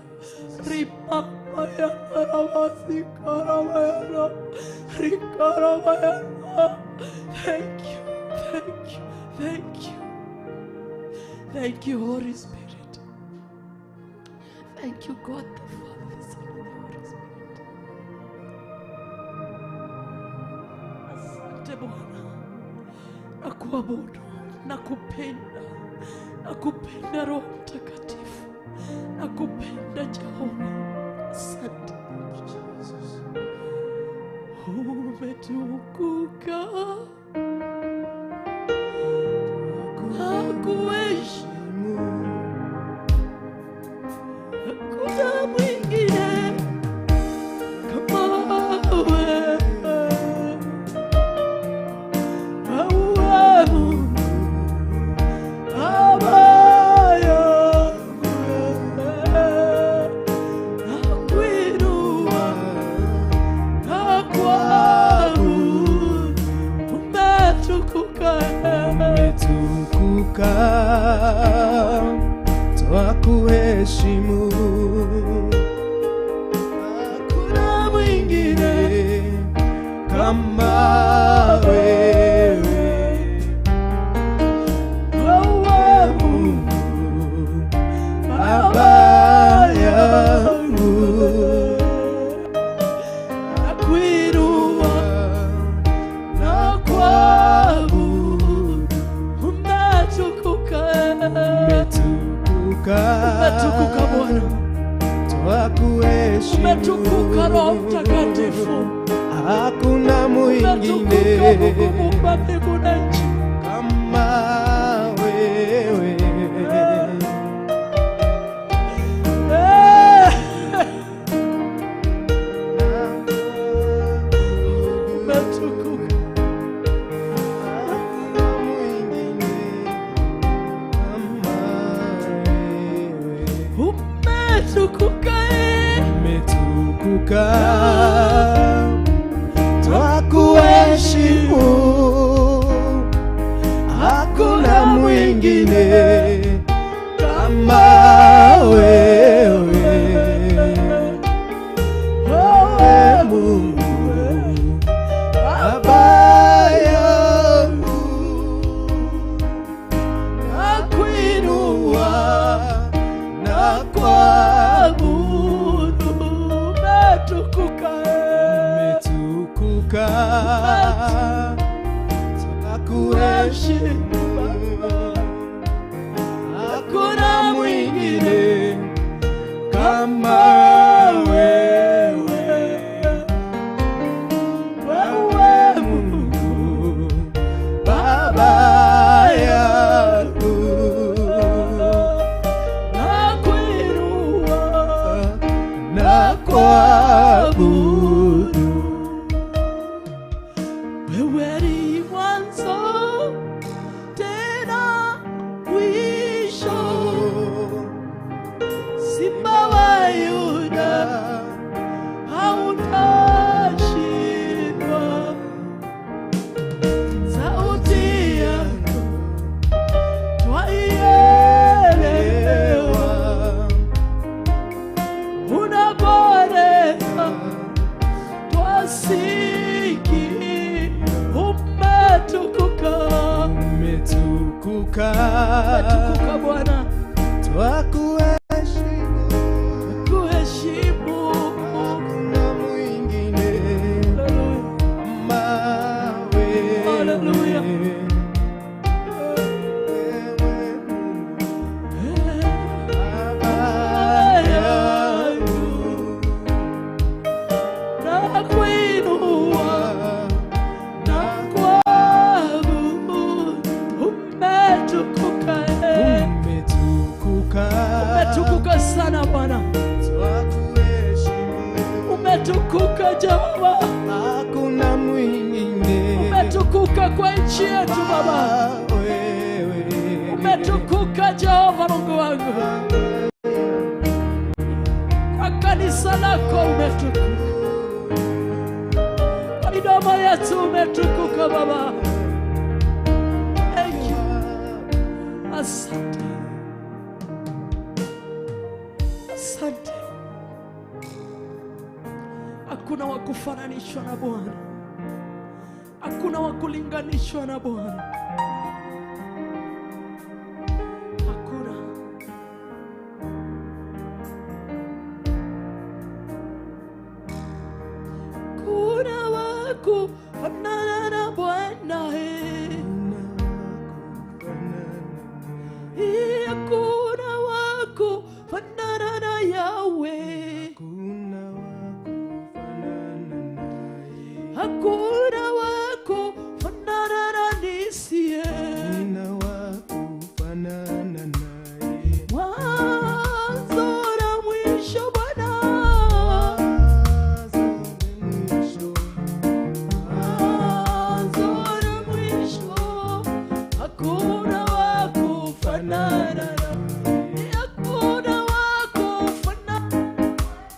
Rimamayanarabasikarabaya, rikarabayana. Thank you, thank you, thank you. Thank you, Holy Spirit. Thank you, God, the Father, the Son, and the Holy Spirit. Asante Bwana, nakuabudu, nakupenda, nakupenda Roho Mtakatifu, nakupenda Jehova. Asante. Umetukuka, hakuheshimu, hakuna mwingine kama wewe. Wewe Mungu, Baba yangu, nakuinua, nakuabudu, umetukuka. Umetukuka, twakuheshimu. Hakuna mwingine kama wewe. Wewe Mungu, Baba yangu, nakuinua, nakuabudu, umetukuka. Umetukuka, Umetukuka Bwana, twakuheshimu. umetukuka Roho Mtakatifu, Hakuna umetukuka mwingine Mungu muumba mbingu na nchi. kama wewe. Eh, umetukuka. Hakuna mwingine kama wewe. Umetukuka, eh. Umetukuka, twakuheshimu. Hakuna mwingine kama wewe. Umetukuka, twakuheshimu Baba, hakuna mwingine kama wewe. Wewe Mungu Baba yangu, Nakuinua na kuabudu. Wewe ni mwanzo tena mwisho, Simba wa Yuda hautashindwa. Sauti yako twaielewa, unaponena twasikia. Umetukuka, Umetukuka, umetukuka Bwana, twakuheshimu, kuheshimu. hakuna mwingine kama wewe. Haleluya. Wewe Mungu Baba yangu, Nakuinua na kuabudu. Umetukuka, eh. umetukuka, Umetukuka sana Bwana, twakuheshimu, umetukuka Jehova, hakuna mwingine umetukuka kwa nchi yetu Baba, wewe. umetukuka Jehova Mungu wangu, kwa kanisa lako umetukuka, kwa midomo yetu umetukuka Baba. Thank you. Asante, asante. Hakuna wa kufananishwa na Bwana, hakuna wa kulinganishwa na Bwana, hakuna. Kuna wa kufanana na Bwana, eh. Hakuna wa kufanana na Yahweh. Hakuna wa kufanana naye, Hakuna wa kufanana na Nisie. hakuna wa kufanana naye. Mwanzo na mwisho Bwana, Mwanzo na mwisho, mwanzo na mwisho, hakuna wa kufanana na, hakuna wa kufanana,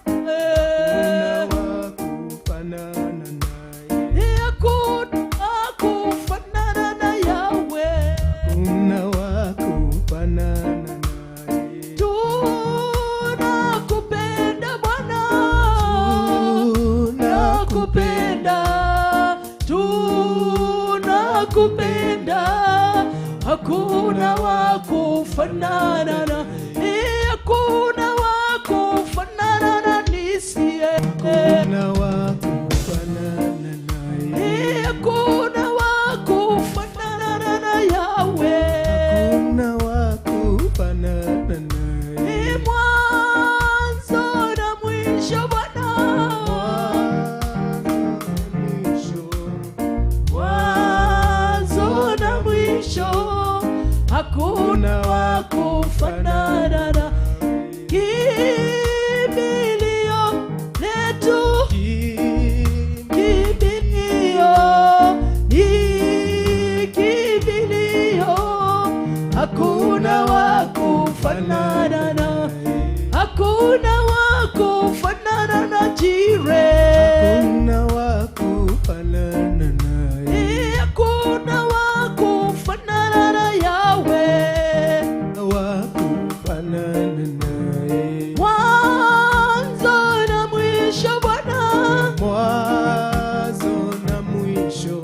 hakuna wa kufanana naye, hakuna wa kufanana na Yahweh. hakuna wa kufanana naye. Tunakupenda Bwana, tunakupenda, tunakupenda, hakuna wa kufanana na, hakuna wa kufanana na nisie, Hakuna wa kufanana naye, hakuna wa kufanana na Yahweh. hakuna wa kufanana naye. Ni mwanzo na mwisho Bwana, mwanzo na mwisho, hakuna wa kufanana na. Kimbilio letu, kimbilio ni kimbilio, hakuna wa kufanana na, hakuna wa kufanana na Jire, Hakuna wa kufanana naye, hakuna wa kufanana na Yahweh. wa kufanana naye. Mwanzo na mwisho Bwana, Mwanzo na mwisho,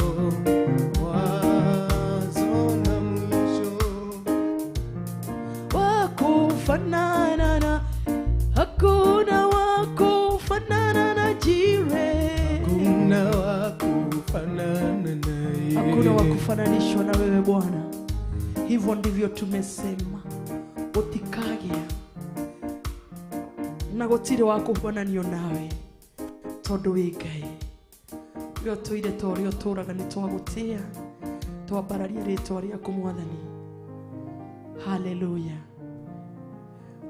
mwanzo na mwisho, wa kufanana na, hakuna wa kufanana na Jire. hakuna wa kufanana Hakuna wa kufananishwa na wewe Bwana. Hivyo ndivyo tumesema, utikagia na gutire wa kufananio nawe, tondu wi Ngai. We utuire ta uria uturaga, ni twagutia, twambararia ritwa riaku Mwathani. Haleluya.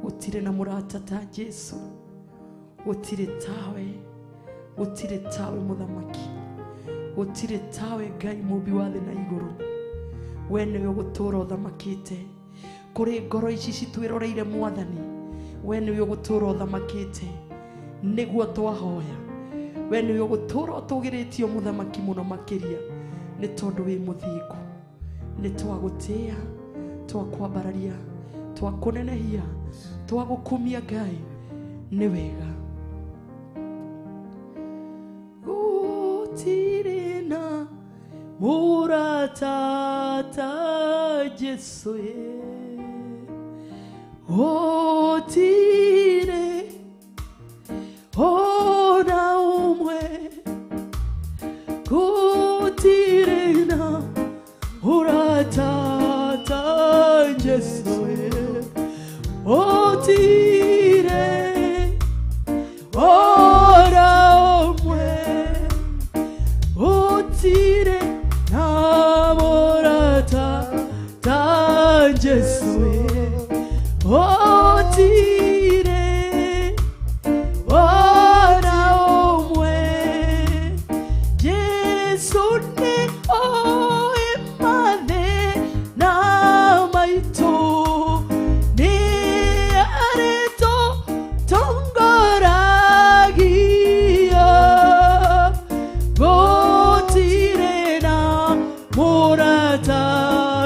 Gutire na murata ta Jesu, gutire tawe, gutire tawe muthamaki, gutire tawe Ngai mumbi wa thi na iguru. We niwe ugutura uthamakite kuri ngoro ici citwiroreire Mwathani. We niwe ugutura uthamakite, niguo twahoya. We niwe ugutura utugiritio muthamaki muno makiria, ni tondu wi muthingu. Ni twagutia, twakwambararia, twakunenehia, twagukumia Ngai. Ni wega. Gutire na murata ta Jesu ye, otire ona umwe, gutire na murata ta Jesu ye, otire ona umwe, otire na murata ta Jesu ye, otire ona umwe. Jesu ni oimathe na maitu, ni areto tongoragia, gutire na murata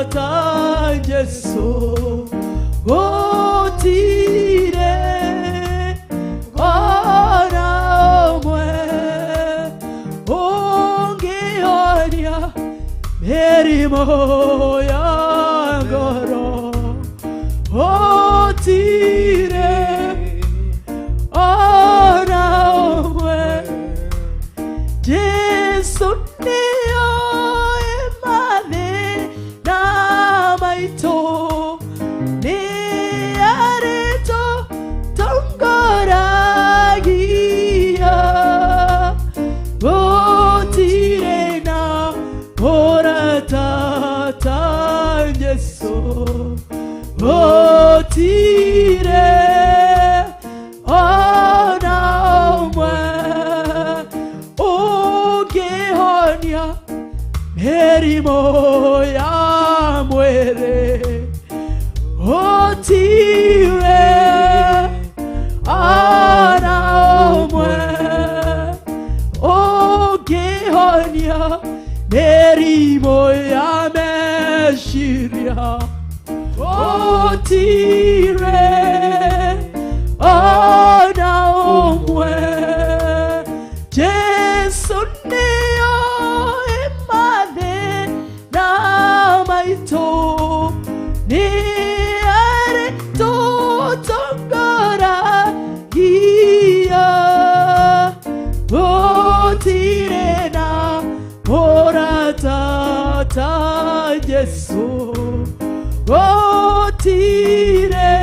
ta Jesu, gutire ona umwe, ungihonia mirimo ya ngoro, otire ona umwe. Jesu ni oimathe na maitu, ni areto tongoragia, gutire na murata ta Jesu, gutire ona umwe, ungihonia mirimo ya mwiri, otire ona umwe, ungihonia mirimo ya meciria, otire ona umwe. Jesu ni oimathe na maitu, ni areto tongoragia, gutire na murata ta Jesu, gutire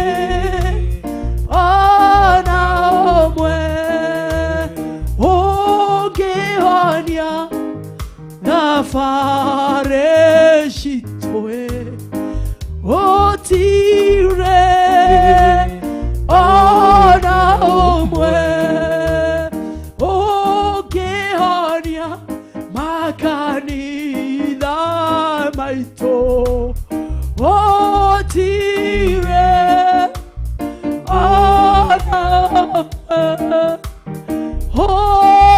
ona umwe, ungihonia thabarĩ citũ, otire ona ũmwe, ũngĩhonia makanitha maitũ, otire ona ũmwe,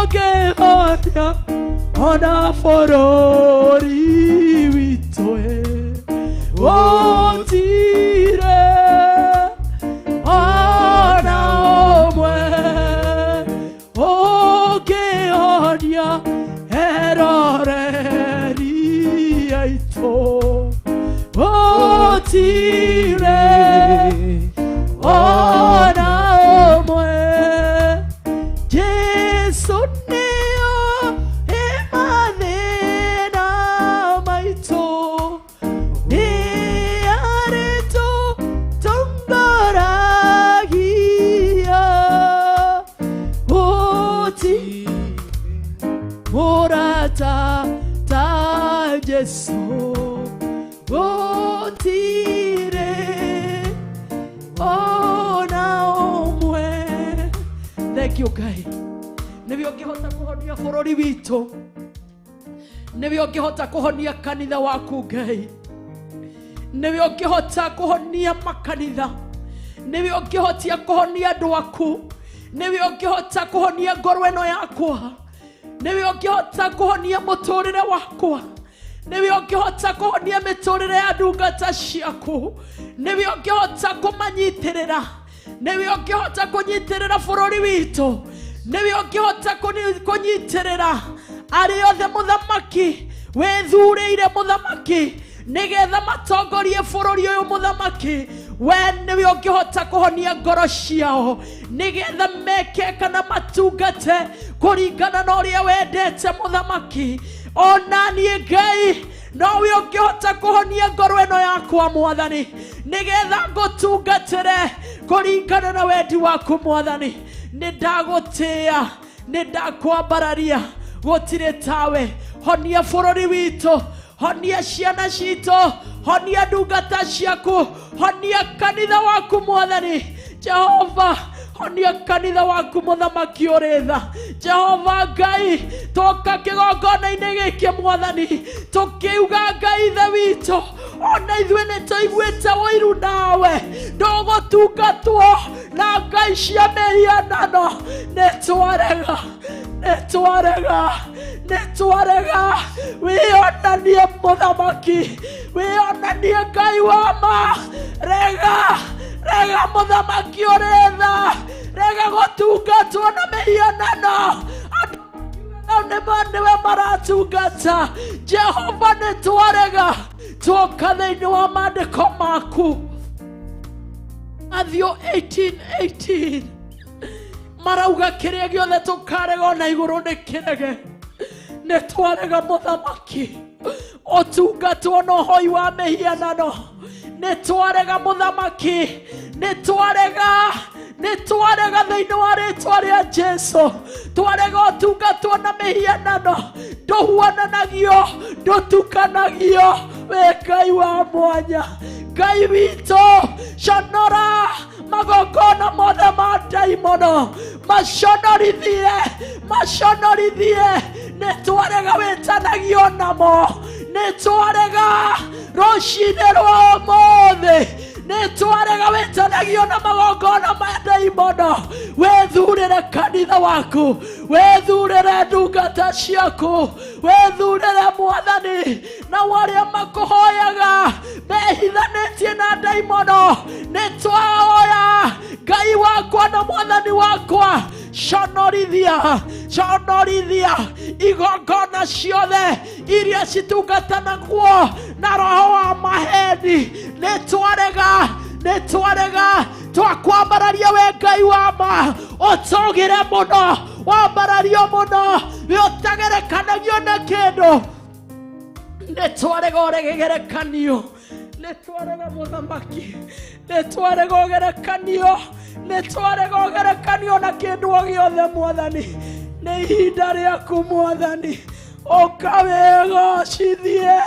ũngĩhonia ona bũrũri witũ, otire ona ũmwe, ũngĩhonia eroreri aitũ, otire ona ũmwe. Jesu nĩo ĩmathĩna Jesu gũtirĩ ona ũmwe. Thank you Ngai, nĩwe ũngĩhota kũhonia bũrũri witũ, nĩwe ũngĩhota kũhonia kanitha waku Ngai, nĩwe ũngĩhota kũhonia makanitha, nĩwe ũngĩhotia kũhonia andũ aku, nĩwe ũngĩhota kũhonia ngoro ĩno yakwa, nĩwe ũngĩhota kũhonia mũtũrĩre wakwa, nĩwe ũngĩhota kũhonia mĩtũrĩre ya ndungata ciaku, nĩwe ũngĩhota kũmanyitĩrĩra, nĩwe ũngĩhota kũnyitĩrĩra bũrũri witũ, nĩwe ũngĩhota kũnyitĩrĩra arĩa othe mũthamaki wĩthurĩire mũthamaki nĩgetha matongorie bũrũri ũyũ mũthamaki. We nĩwe ũngĩhota kũhonia ngoro ciao nĩgetha meke kana matungate kũringana na ũrĩa wendete mũthamaki. Ona niĩ Ngai nowe ũngĩhota kũhonia ngoro ĩno yakwa mwathani nĩgetha ngũtungatĩre kũringana na wendi waku mwathani. Nĩ ndagũtĩĩa, nĩ ndakwambararia, gũtirĩ tawe. Honia bũrũri witũ, honia ciana citũ, honia ndungata ciaku, honia kanitha waku mwathani Jehova, honia kanitha waku mũthamaki ũrĩ tha. Jehova Ngai, toka kĩgongona-inĩ gĩkĩ mwathani, tũkiuga Ngai ithe witũ, ona ithuĩ nĩ tũiguĩte ũiru nawe, ndũgũtungatwo na ngai cia mĩhianano. Nĩ twarega, nĩ twarega, nĩ twarega. Wĩonanie mũthamaki, wĩonanie Ngai wa ma. Rega, rega mũthamaki ũrĩ tha, rega gũtungatwo na mĩhianano. Andũ nĩwe maratungata. Jehova nĩ twarega, tuoka thĩinĩ wa maandĩko maku. Matthew 18:18 marauga kĩrĩa gĩothe tũkarega ona igũrũ nĩ kĩrege. Nĩ twarega mũthamaki ũtungatwo na ũhoi wa mĩhianano. Nĩ twarega mũthamaki, nĩ twarega, nĩ twarega thĩinĩ wa rĩtwa rĩa Jesu. Twarega ũtungatwo na mĩhianano, ndũhuananagio, ndũtukanagio. Wĩ Ngai wa mwanya, Ngai witũ, conora magongona mothe ma ndaimono, maconorithie, maconorithie. Nĩ twarega wĩtanagio namo, nĩ twarega rũcinĩ rwa ũmũthĩ, nĩ twarega wĩtanagio na magongona ma ndaimono. Wĩthurĩre kanitha waku, wĩthurĩre ndungata ciaku, wĩthurĩre mwathani na arĩa makũhoyaga mehithanĩtie na ndaimono. Nĩ twahoya Ngai wakwa na mwathani wakwa, conorithia, conorithia igongona ciothe iria citungatanagwo na roho wa maheni. Nĩ twarega, nĩ twarega, twakwambararia we Ngai wa ma, ũtũgĩre mũno, wambarario mũno, we ũtagerekanagio na kĩndũ. Nĩ twarega ũregerekanio, nĩ twarega mũthamaki, nĩ twarega ũgerekanio, nĩ twarega ũgerekanio na kĩndũ o gĩothe mwathani. Nĩ ihinda rĩaku mwathani, ũka wĩgocithie,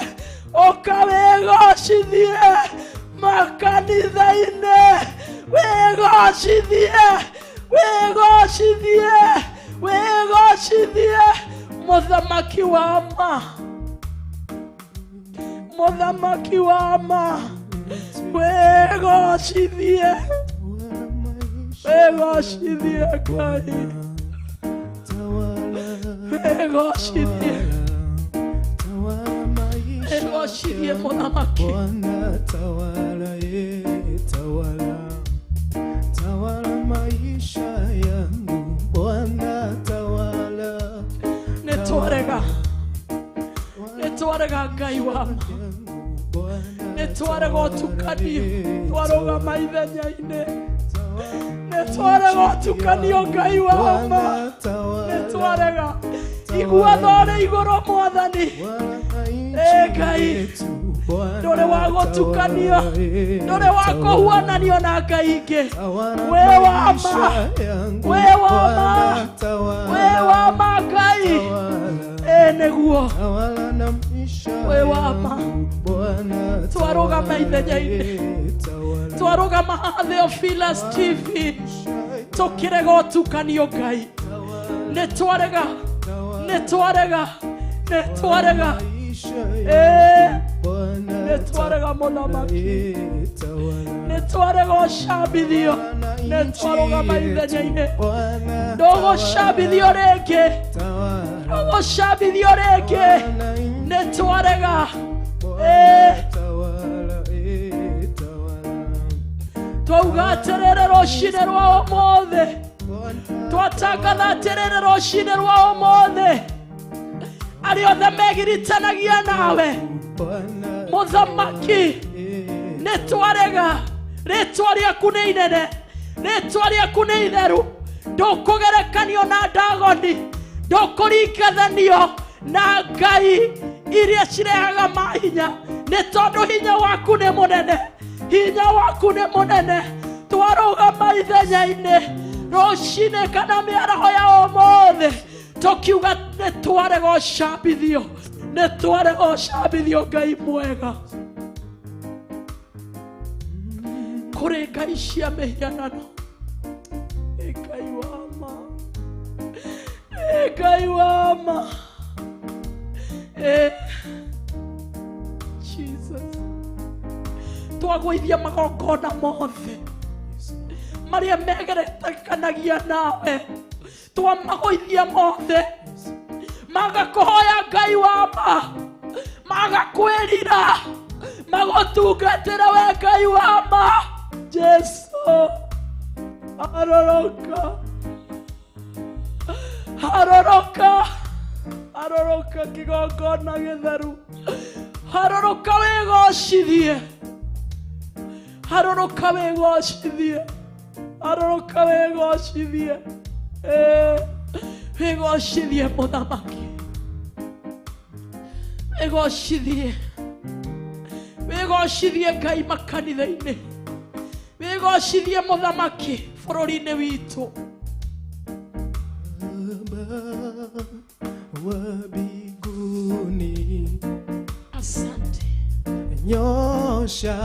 ũka wĩgocithie makanitha-inĩ, wĩgocithie, wĩgocithie, wĩgocithie mũthamaki wa ma, mũthamaki wa ma, wĩgocithie, wĩgocithie Ngai, wĩgocithie, wĩgocithie mũthamaki. Tawala, tawala, tawala maisha yangu Bwana, tawala. Nĩ twarega, nĩ twarega Ngai wa ma, nĩ twarega ũtukanio, twarũgama ithenya-inĩ. Nĩ twarega ũtukanio Ngai wa ma, nĩ twarega. Igua thore igũrũ mwathani, Ngai ndũrĩ wa gũtukanio, ndũrĩ wa kũhuananio na ngai ingĩ. Wĩ wa ma, wĩ wa ma, wĩ wa ma Ngai. Ĩ nĩguo. We wa ma twarũgama ithenya-inĩ, twarũgama haha Theophilus TV tũkĩrega ũtukanio Ngai. Nĩ twarega, nĩ twarega, nĩ twarega, nĩ twarega mũthamaki, nĩ twarega ũcambithio, nĩ twarũgama ithenya-inĩ. Ndũgũcambithio rĩngĩ, ndũgũcambithio rĩngĩ, nĩ twarega. Twauga atĩrĩrĩ rũcinĩ rwa ũmũthĩ, twatangatha atĩrĩrĩ rũcinĩ rwa ũmũthĩ, arĩa othe megiritanagia nawe mũthamaki, nĩ twarega. Rĩtwa rĩaku nĩ inene, rĩtwa rĩaku nĩ itheru, ndũkũgerekanio na Dagoni, ndũkũringithanio na ngai iria cirehaga mahinya, nĩ tondũ hinya waku nĩ mũnene, hinya waku nĩ mũnene. Twarũgama ithenya-inĩ rũcinĩ kana mĩaraho ya ũmũthĩ tũkiuga nĩ twarega ũcambithio, nĩ twarega ũcambithio Ngai mwega. Kũrĩ ngai cia mĩhianano, ĩ Ngai wa ma, ĩ Ngai wa ma, ĩ Jesus. Twagũithia magongona mothe marĩa megerekanagia nawe, twamagũithia mothe, magakũhoya Ngai wa ma, magakwĩrira, magũtungatĩra we Ngai wa ma. Jesu, aroroka, aroroka, aroroka kĩgongona gĩtheru, haroroka wĩgocithie, haroroka wĩgocithie, haroroka wĩgocithie, wĩgocithie mũthamaki, wĩgocithie, wĩgocithie Ngai makanitha-inĩ, wĩgocithie mũthamaki bũrũri-inĩ witũ. Baba wa mbinguni, asante. Nyosha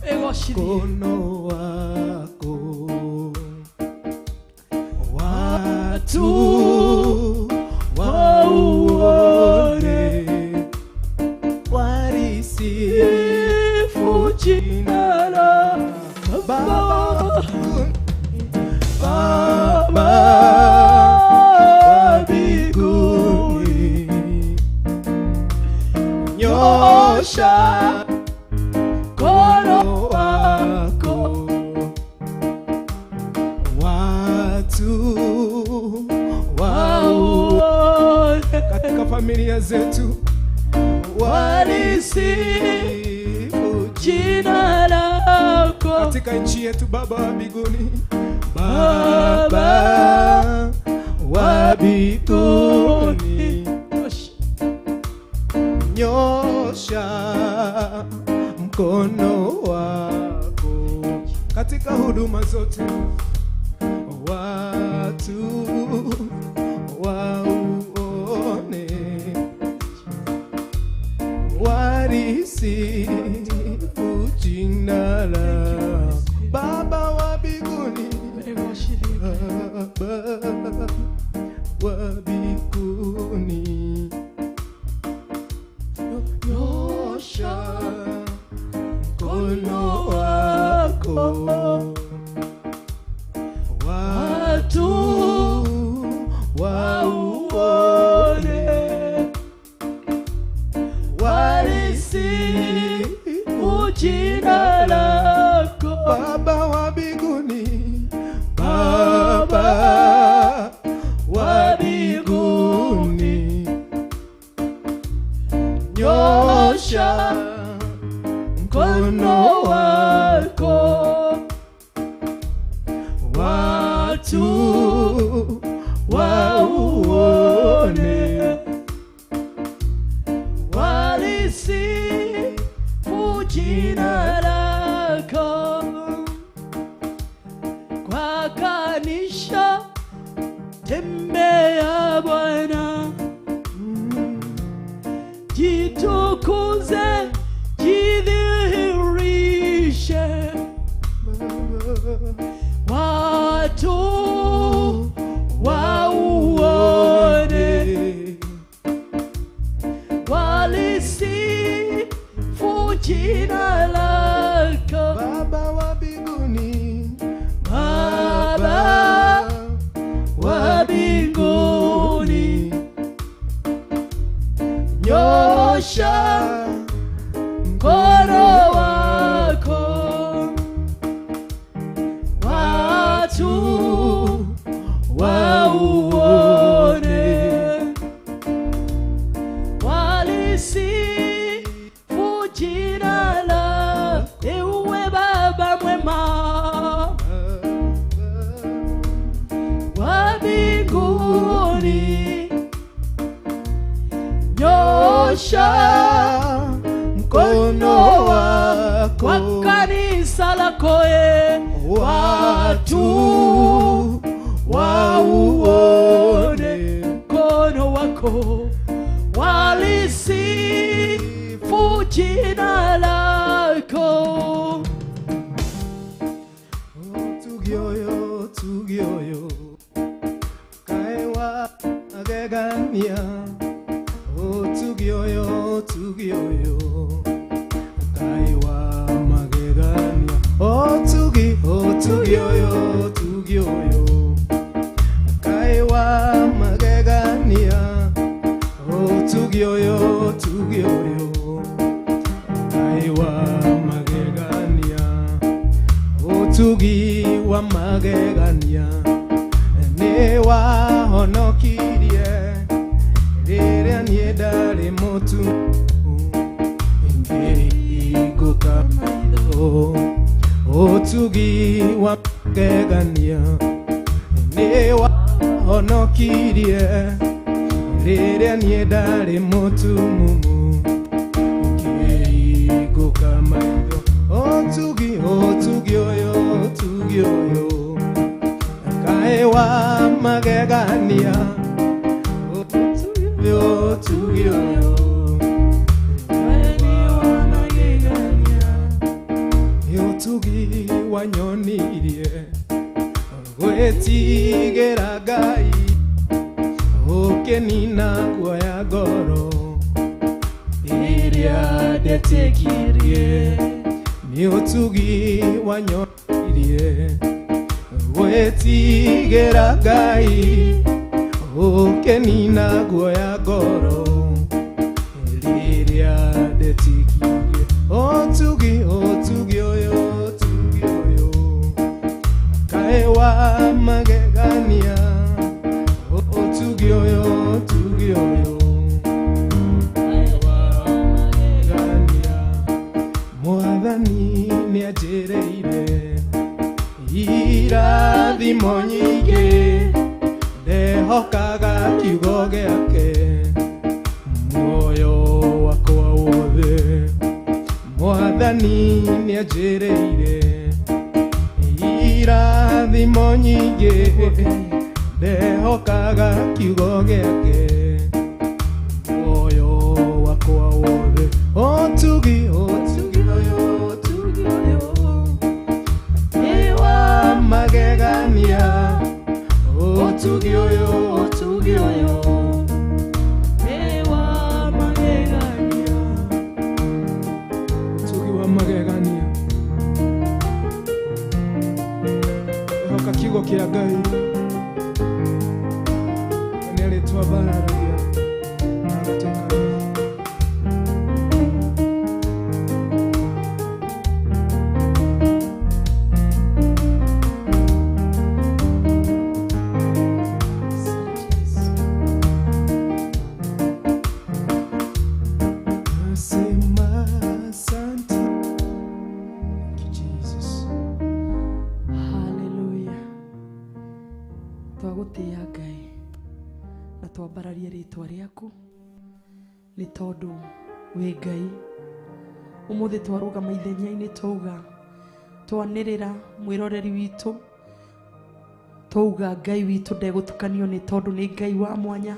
Wĩgocithie mkono wako, watu wauone, warisifu jina la Baba. Baba wa mbinguni, nyosha mkono wako, watu wauone katika familia zetu, warisifu jina lako katika nchi yetu. Baba wa mbinguni, Baba wa mbinguni, nyosha mkono wako katika huduma zote, watu wauone, warisifu jina lako. Baba wa mbinguni, Baba wa mbinguni, nyosha mkono wako, watu wauone, warisifu jina lako. Baba wa mbinguni, Baba wa mbinguni, Onyesha mkono wako kwa kanisa lako, watu wauone mkono wako, walisifu jina lako. Tugioyo, tugioyo, kaewa agegania. O tugioyo, tugioyo, kaewa magegania. O tugi, o tugioyo, tugioyo, kaewa magegania. O tugioyo, tugioyo, kaewa magegania. Utugi wa magegania nĩ wahonokirie rĩrĩa niĩ ndarĩ mũtu ngĩhingũka maitho. Utugi wa magegania nĩ wahonokirie rĩrĩa niĩ ndarĩ mũtumumu ngĩhingũka maitho. Otugi, otugi oyo, otugi oyo, kaewa magegania. Otugi, otugi oyo, kaewa magegania. Otugi wanyonirie gwĩtigĩra Ngai, ũkĩnina guoya ngoro ĩrĩa ndetĩkirie. Nĩ ũtugi wanyonirie gwĩtigĩra Ngai, ũkĩnina guoya ngoro rĩrĩa ndetĩkirie. Ũtugi, ũtugi ũyũ, ũtugi ũyũ, kaĩ wa magegania. Ũtugi ũyũ, ũtugi ũyũ, kaĩ wa magegania. Mwathani nĩanjĩrĩire irathimo nyingĩ, ndehokaga kiugo gĩake muoyo wakwa wothe. Mwathani nĩanjĩrĩire irathimo nyingĩ, ndehokaga kiugo gĩake muoyo wakwa wothe. Ũtugi, ũtugi ũyũ, ũtugi ũyũ, nĩ wa magegania. Ũtugi ũyũ, ũtugi ũyũ, nĩ wa magegania. Ũtugi wa magegania. Ehoka kiugo kĩa Ngai, nĩ arĩtwambararagia na agatũkaria. Nasema asante. Thank you, Jesus. Haleluya. Twagũtĩĩa Ngai na twambararie rĩtwa rĩaku nĩ tondũ wĩ Ngai. Ũmũthĩ twarũgama ithenya-inĩ twauga, twanĩrĩra mwĩroreri witũ, twauga Ngai witũ ndegũtukanio nĩ tondũ nĩ Ngai wa mwanya,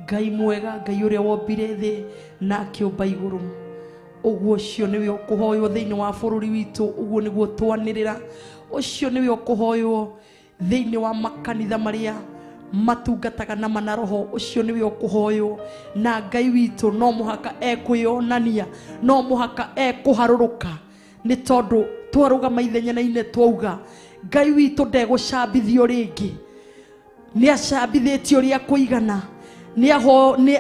Ngai mwega, Ngai ũrĩa wombire thĩ na akĩũmba igũrũ. Ũguo ũcio nĩwe ũkũhoywo thĩinĩ wa bũrũri witũ, ũguo nĩguo twanĩrĩra. Ũcio nĩwe ũkũhoywo thĩinĩ wa makanitha marĩa matungataga na manaroho, ũcio nĩwe ũkũhoywo. Na Ngai witũ no mũhaka ekwĩyonania, no mũhaka ekũharũrũka, nĩ tondũ twarũgama ithenya-inĩ twauga Ngai witũ ndegũcambithio rĩngĩ. Nĩ acambithĩtio rĩa kũigana, nĩ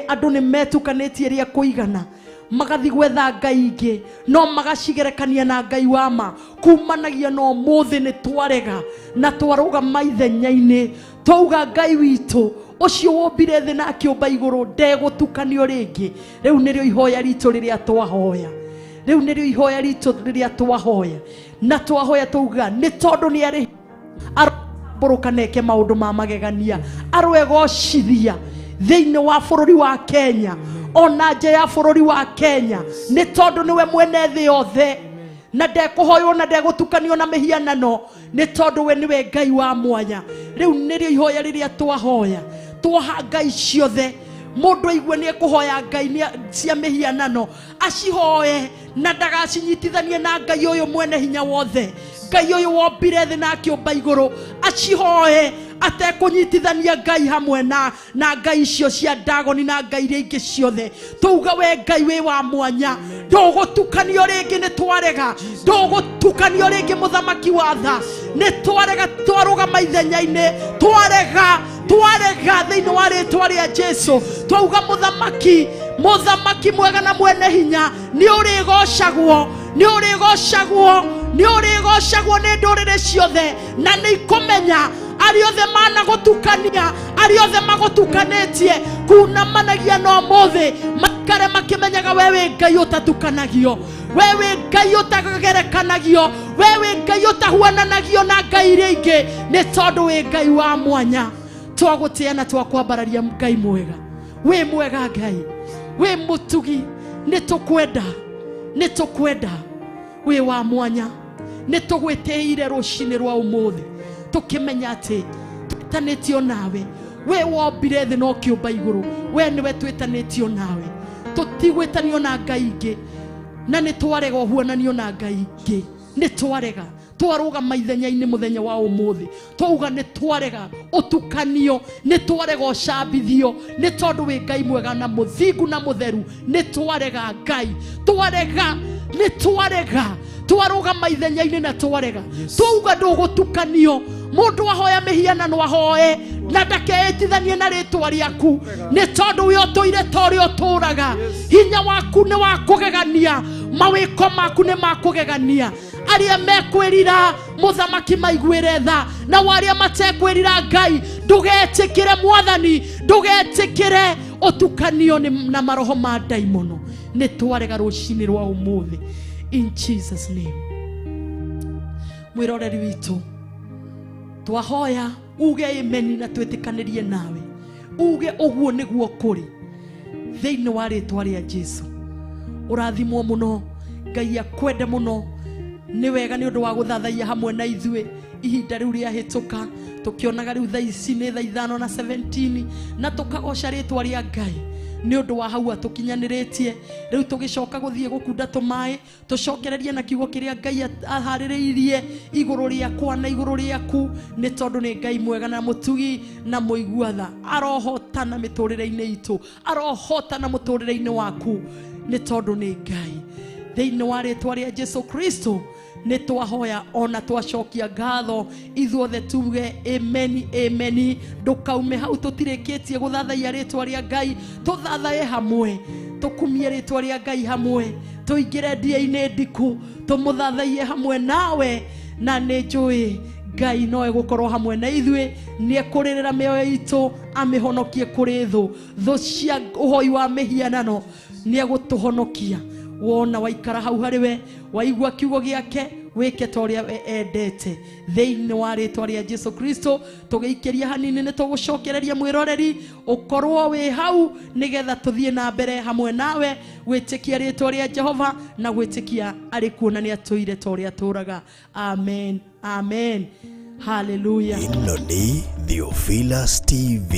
andũ nĩ metukanĩtie rĩa kũigana, magathi gwetha ngai ingĩ no magacigerekania na Ngai wa ma. Kumanagia na ũmũthĩ nĩ twarega na twarũgama ithenya-inĩ twauga Ngai witũ ũcio wombire thĩ na akĩũmba igũrũ ndegũtukanio rĩngĩ. Rĩu nĩrĩo ihoya ritũ rĩrĩa twahoya, rĩu nĩrĩo ihoya ritũ rĩrĩa twahoya, na twahoya twauga nĩ tondũ nĩ arĩ arambũrũka neke maũndũ ma magegania, arwegocithia thĩinĩ wa bũrũri wa Kenya. Ona nja ya bũrũri wa Kenya, nĩ tondũ nĩwe mwene thĩ yothe, na ndekũhoywo na ndegũtukanio na mĩhianano, nĩ tondũ we nĩwe Ngai wa mwanya. Rĩu nĩrĩo ihoya rĩrĩa twahoya, twaha ngai ciothe. Mũndũ aigue nĩ ekũhoya ngai cia mĩhianano, acihoe na ndagacinyitithanie na Ngai ũyũ mwene hinya wothe, Ngai ũyũ wombire thĩ na akĩũmba igũrũ. Acihoe atekũnyitithania Ngai hamwe na ngai icio cia Dagoni na ngai iria ingĩ ciothe. Tuuga we Ngai wĩ wa mwanya, ndũgũtukanio rĩngĩ, nĩ twarega. Ndũgũtukanio rĩngĩ, mũthamaki wa tha, nĩ twarega. Twarũgama ithenya-inĩ, twarega, twarega thĩinĩ wa rĩtwa rĩa Jesu. Twauga mũthamaki, mũthamaki mwega na mwene hinya, nĩ ũrĩgocagwo, nĩ ũrĩgocagwo, nĩ ũrĩgocagwo nĩ ndũrĩrĩ ciothe, na nĩ ikũmenya arĩa othe managũtukania, arĩa othe magũtukanĩtie kunamanagia no mũthĩ, maikare makĩmenyaga we wĩ Ngai ũtatukanagio, we wĩ Ngai ũtagerekanagio, we wĩ Ngai ũtahuananagio na ngai iria ingĩ, nĩ tondũ wĩ Ngai wa mwanya. Twagũtĩa na twakwambararia Ngai mwega, wĩ mwega Ngai, wĩ mũtugi, nĩ tũkwenda, nĩ tũkwenda, wĩ wa mwanya. Nĩ tũgwĩtĩire rũcinĩ rwa ũmũthĩ, tũkĩmenya atĩ twĩtanĩtio nawe. We wombire thĩ na ũkĩũmba igũrũ, we nĩwe twĩtanĩtio nawe, tũtigwĩtanio na ngai ingĩ, na nĩ twarega ũhuananio na ngai ingĩ. Nĩ twarega, twarũgama ithenya-inĩ mũthenya wa ũmũthĩ, twauga nĩ twarega ũtukanio, nĩ twarega ũcambithio, nĩ tondũ wĩ Ngai mwega na mũthingu na mũtheru. Nĩ twarega Ngai, twarega, nĩ twarega, twarũgama ithenya-inĩ na twarega. Twauga ndũgũtukanio. Mũndũ ahoya mĩhianano ahoe na ndakeĩtithanie na rĩtwa rĩaku, nĩ tondũ we ũtũire ta ũrĩa ũtũraga. Hinya waku nĩ wa kũgegania, mawĩko maku nĩ ma kũgegania. Arĩa mekwĩrira mũthamaki maiguĩre tha, na arĩa matekwĩrira Ngai ndũgetĩkĩre mwathani, ndũgetĩkĩre ũtukanio na maroho ma ndaimono. Nĩ twarega rũcinĩ rwa ũmũthĩ, in Jesus name. Mwĩroreri witũ, twahoya uge ameni na twĩtĩkanĩrie nawe, uge ũguo nĩguo kũrĩ thĩinĩ wa rĩtwa rĩa Jesu. Ũrathimwo mũno, Ngai akwende mũno. Nĩ wega nĩ ũndũ wa gũthathaiya hamwe na ithuĩ ihinda rĩu rĩahĩtũka, tũkĩonaga rĩu thaa ici nĩ thaa 5:17, na tũkagoca rĩtwa rĩa Ngai nĩ ũndũ wa hau atũkinyanĩrĩtie. Rĩu tũgĩcoka gũthiĩ gũkunda tũmaĩ, tũcokererie na kiugo kĩrĩa Ngai aharĩrĩirie igũrũ rĩakwa na igũrũ rĩaku, nĩ tondũ nĩ Ngai mwega na mũtugi na mũigua tha. Arohotana mĩtũrĩre-inĩ itũ, arohotana mũtũrĩre-inĩ waku, nĩ tondũ nĩ Ngai. Thĩinĩ wa rĩtwa rĩa Jesu Kristo nĩ twahoya ona twacokia ngatho ithuothe, tuge ameni, ameni. Ndũkaume hau tũtirĩkĩtie gũthathaiya rĩtwa rĩa Ngai. Tũthathaye hamwe, tũkumie rĩtwa rĩa Ngai hamwe, tũingĩre ndia-inĩ ndiku, tũmũthathaiye hamwe nawe, na nĩ njũĩ Ngai no egũkorwo hamwe na ithuĩ. Nĩ ekũrĩrĩra mĩoyo itũ, amĩhonokie kũrĩ thũ, thũ cia ũhoi wa mĩhianano, nĩ egũtũhonokia. Wona waikara hau harĩ we, waigua kiugo gĩake, wĩke ta ũrĩa we endete, thĩinĩ wa rĩtwa rĩa Jesu Kristo. Tũgĩikĩria hanini nĩ tũgũcokereria mwĩroreri, ũkorwo wĩ hau nĩgetha tũthiĩ na mbere hamwe nawe gwĩtĩkia rĩtwa rĩa Jehova na gwĩtĩkia arĩ kuo na nĩ atũire ta ũrĩa atũraga. Amen, amen, haleluya. Ĩno nĩ Theophilus TV,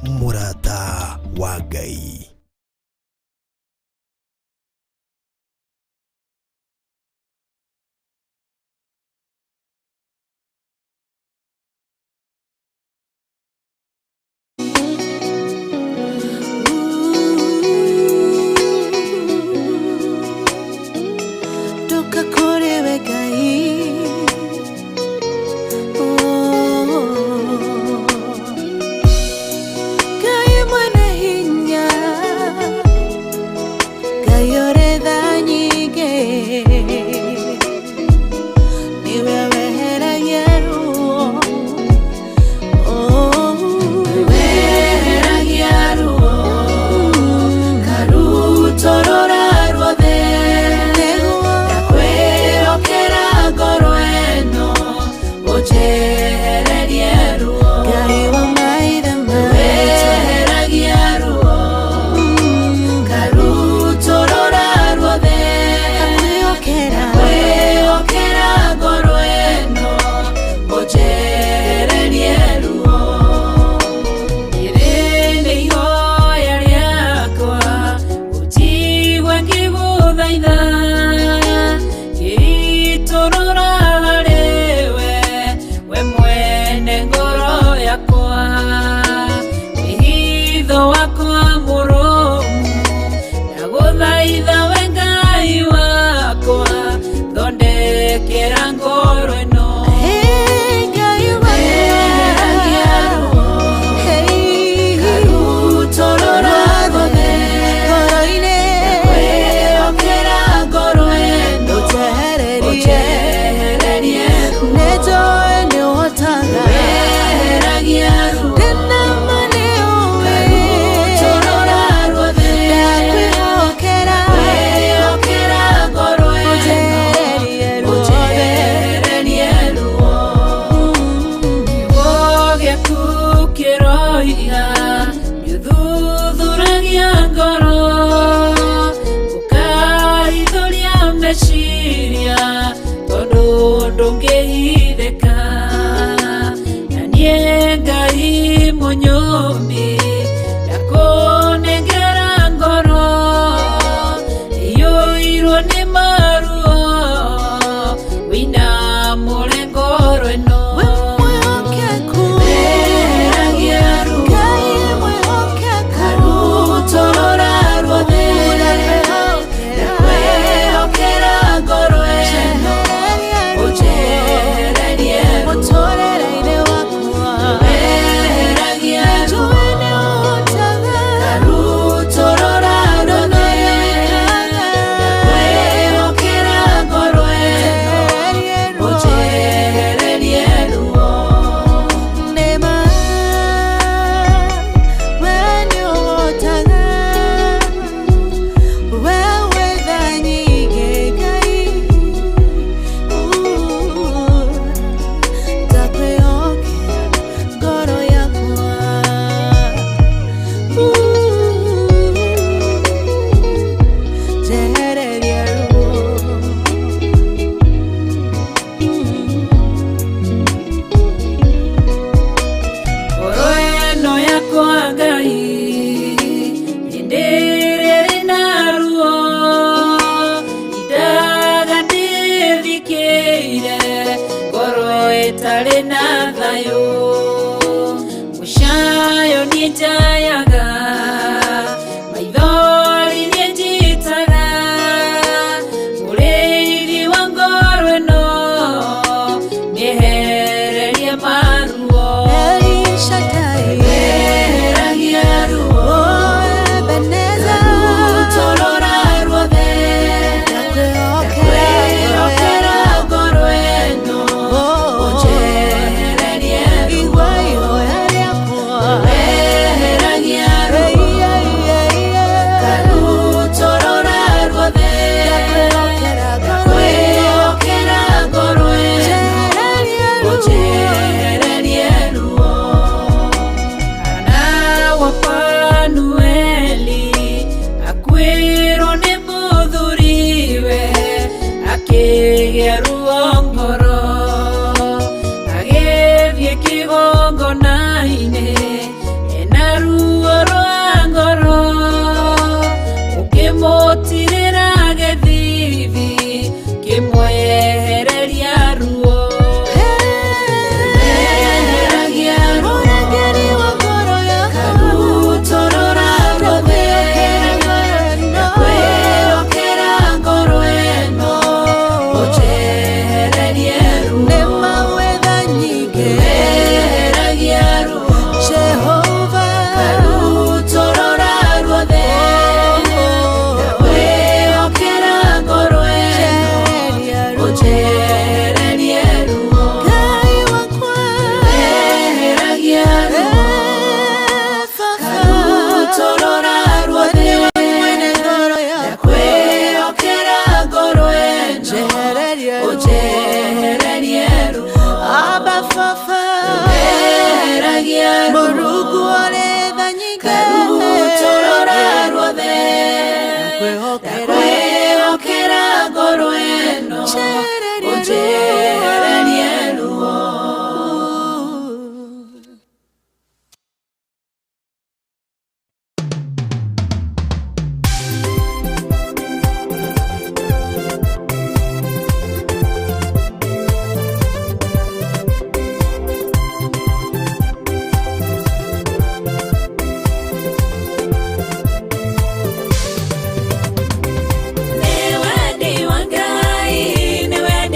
mũrata wa Ngai. Ndoka kũrĩ we Ngai. Oh. Ngai mwene hinya. Ndũngĩhithĩka na niĩ Ngai mũnyũmbi ndakũnengera ngoro iyũirwo nĩ maruo wĩna mũrengoro ĩno. Weheragia ruo karutũrũra ruothe, ndakwĩhokera ngoro ĩno ũnjehererie ruo. Weheragia ruo karutũrũra ruothe, ndakwĩhokera ngoro ĩno ũnjehererie ruo. Ngoro ĩno yakwa Ngai hĩndĩ ĩrĩa ĩrĩ na ruo indaga ndĩthikĩire ngoro ĩtarĩ na thayũ mũcayo niĩ njayaga maithori niĩ njitaga mũrĩithi wa ngoro ĩno mĩehererie maruo. Weheragia ruo karutũrũra ruothe, ndakwĩhokera ngoro ĩno ũnjehererie ruo. Weheragia ruo karutũrũra ruothe, ndakwĩhokera ngoro ĩno ũnjehererie ruo. Hana wa Fanueli akuĩrwo nĩ mũthuriwe akĩgĩa ruo ngoro agĩthiĩ kĩgongona-inĩ ena ruo rwa ngoro ũkĩmũtirĩra gĩthithi kĩmwehereria ruo. Weheragia ruo karutũrũra ruothe, ndakwĩhokera ngoro ĩno ũnjehererie ruo. Weheragia ruo karutũrũra ruothe, ndakwĩhokera ngoro ĩno ũnjehererie ruo. Weheragia ruo karutũrũra ruothe, ndakwĩhokera ngoro ĩno ũnjehererie ruo. Weheragia ruo karutũrũra ruothe, ndakwĩhokera ngoro ĩno ũnjehererie ruo. Nĩ wendi wa Ngai, nĩ wendi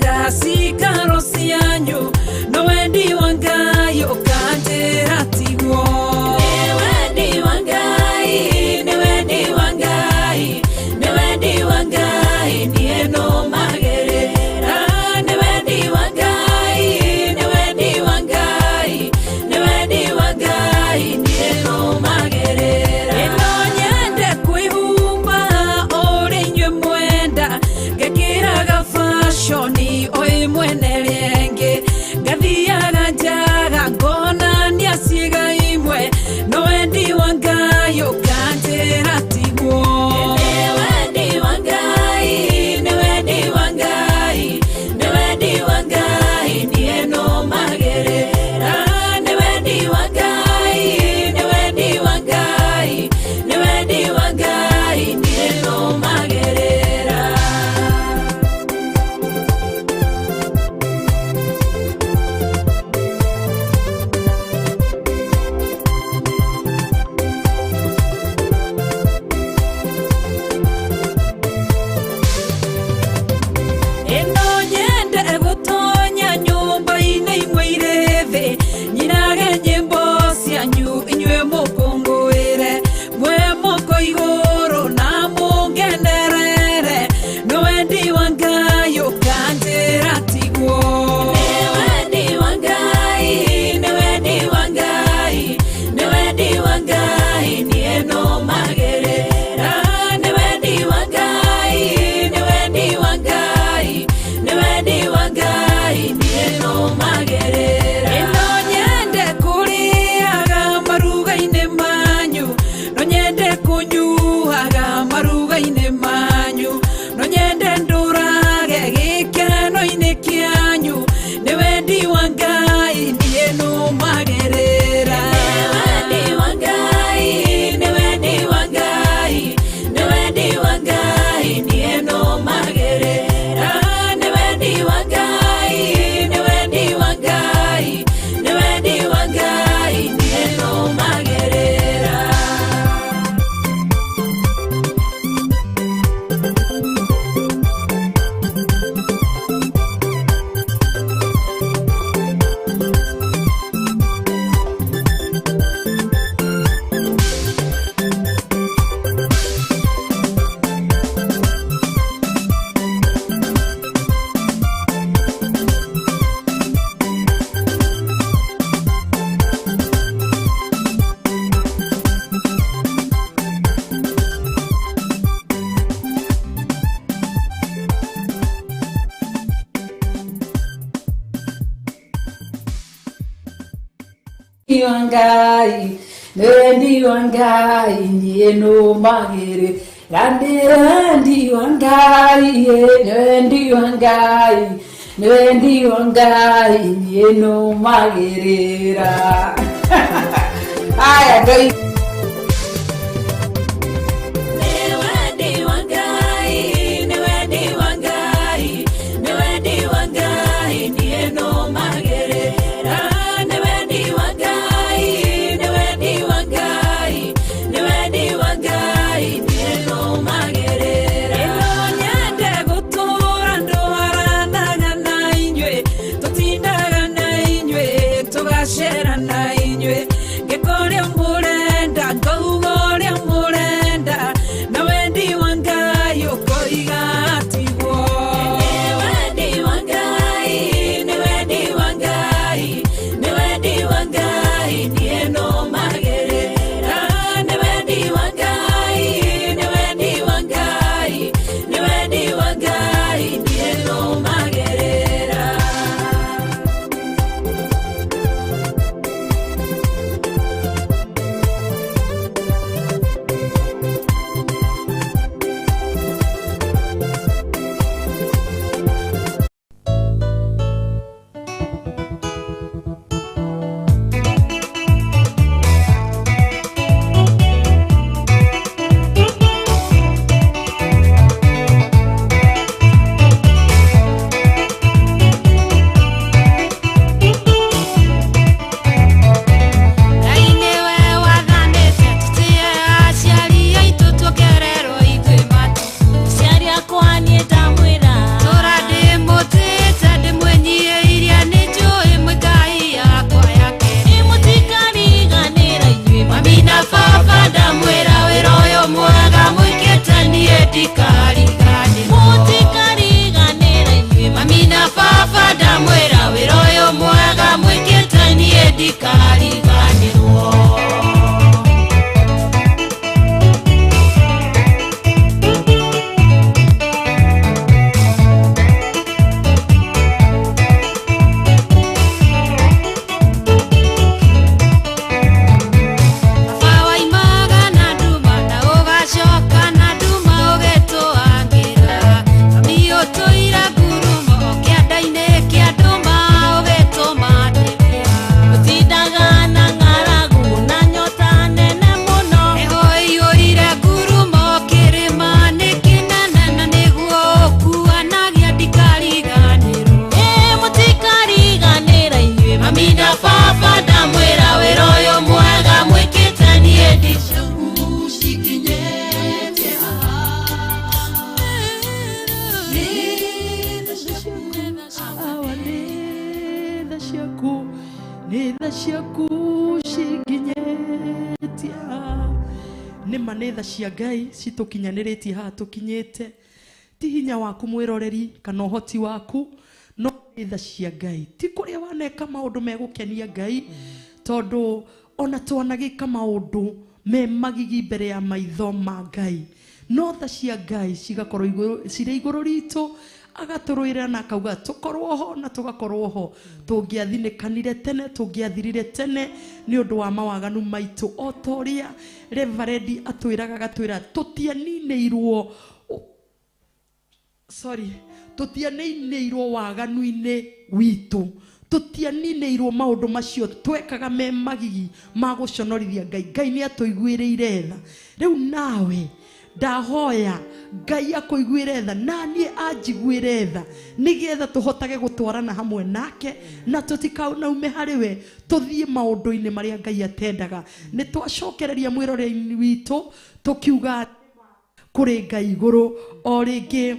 Ngenda cikaro cianyu no wendi wa Ngai ũkanjĩra tiguo. Nĩ wendi wa Ngai, nĩ wendi wa Ngai, nĩ wendi wa Ngai niĩ nũmagĩrĩra. Nĩ wendi wa Ngai, nĩ wendi wa Ngai, nĩ wendi wa Ngai niĩ nũmagĩrĩra. Ĩno nyende kwĩhumba ũrĩa inyuĩ mwenda, ngekĩraga fashoni o ĩmwe na ĩrĩa ĩngĩ, ngathiaga njaga ngonania ciĩga imwe, no wendi wa Ngai ũkanjĩra tiguo. Nĩ wendi wa Ngai, nĩ wendi wa Ngai, nĩ wendi wa Ngai niĩ nũmagĩrĩra. Nĩ wendi wa Ngai, nĩ wendi wa Ngai, nĩ wendi wa Ngai niĩ nũmagĩrĩra. Ĩno nyende gũtonya nyũmba-inĩ imwe irĩ thĩ, nyinage nyĩmbo cianyu inyuĩ mũkũngũĩre, mwĩ moko igũrũ na mũngenerere, nĩ wendi wa Ngai ũkanjĩra tiguo. Nĩ wendi wa Ngai, nĩ wendi wa Ngai, nĩ wendi wa Ngai niĩ nũmagĩrĩra. Nĩ wendi wa Ngai, nĩ wendi wa Ngai, nĩ wendi wa Ngai niĩ nũmagĩrĩra. Ĩno nyende kũrĩaga maruga-inĩ manyu, no nyende kũnyuaga maruga-inĩ manyu, no nyende ndũrage gĩkeno-inĩ kĩanyu, nĩ wendi wa Ngai niĩ nũmagĩrĩra. Nĩ wendi wa Ngai, nĩ wendi wa Ngai, nĩ wendi wa Ngai niĩ nũmagĩrĩra. Nĩ wendi wa Ngai, nĩ wendi wa Ngai, nĩ wendi wa Ngai niĩ nũmagĩrĩra. Wa Ngai, nĩ wendi wa Ngai niĩ nũmagĩrĩra. Nĩ wendi wa Ngai, nĩ wendi wa Ngai, nĩ wendi wa Ngai niĩ nũmagĩrĩra. Aya Ngai. Nĩ wendi wa Ngai, nĩ wendi wa Ngai, nĩ wendi wa Ngai niĩ nũmagĩrĩra. Nĩ wendi wa Ngai, nĩ wendi wa Ngai, nĩ wendi wa Ngai niĩ nũmagĩrĩra. Ĩno nyende gũtũũra ndwaranaga na inyuĩ, tũtindaga na inyuĩ, tũgacera na inyuĩ, ngĩkũrĩa mũrenda. tha ciaku, nĩ tha ciaku cinginyĩtie haha. Nĩ ma nĩ tha cia Ngai citũkinyanĩrĩtie haha tũkinyĩte. Ti hinya waku mwĩroreri kana ũhoti waku, no nĩ tha cia Ngai. Ti kũrĩa waneka maũndũ megũkenia Ngai, tondũ ona twanagĩka maũndũ me magigi mbere ya maitho ma Ngai, no tha cia Ngai cigakorwo cirĩ igũrũ ritũ, agatũrũĩrĩra na akauga tũkorwo ho na tũgakorwo ho. Tũngĩathinĩkanire tene, tũngĩathirire tene nĩ ũndũ wa mawaganu maitũ, o ta ũrĩa reverendi atwĩraga, agatwĩra tũtianinĩirwo, sorry, tũtianinĩirwo waganu-inĩ witũ, tũtianinĩirwo maũndũ macio twekaga me magigi ma gũconorithia Ngai. Ngai nĩ atũiguĩrĩire tha. Rĩu nawe ndahoya Ngai akũiguĩre tha na niĩ anjiguĩre tha, nĩgetha tũhotage gũtwarana hamwe nake na tũtikanaume harĩ we, tũthiĩ maũndũ-inĩ marĩa Ngai atendaga. Nĩ twacokereria mwĩroreri witũ tũkiuga kũrĩ Ngai igũrũ o rĩngĩ,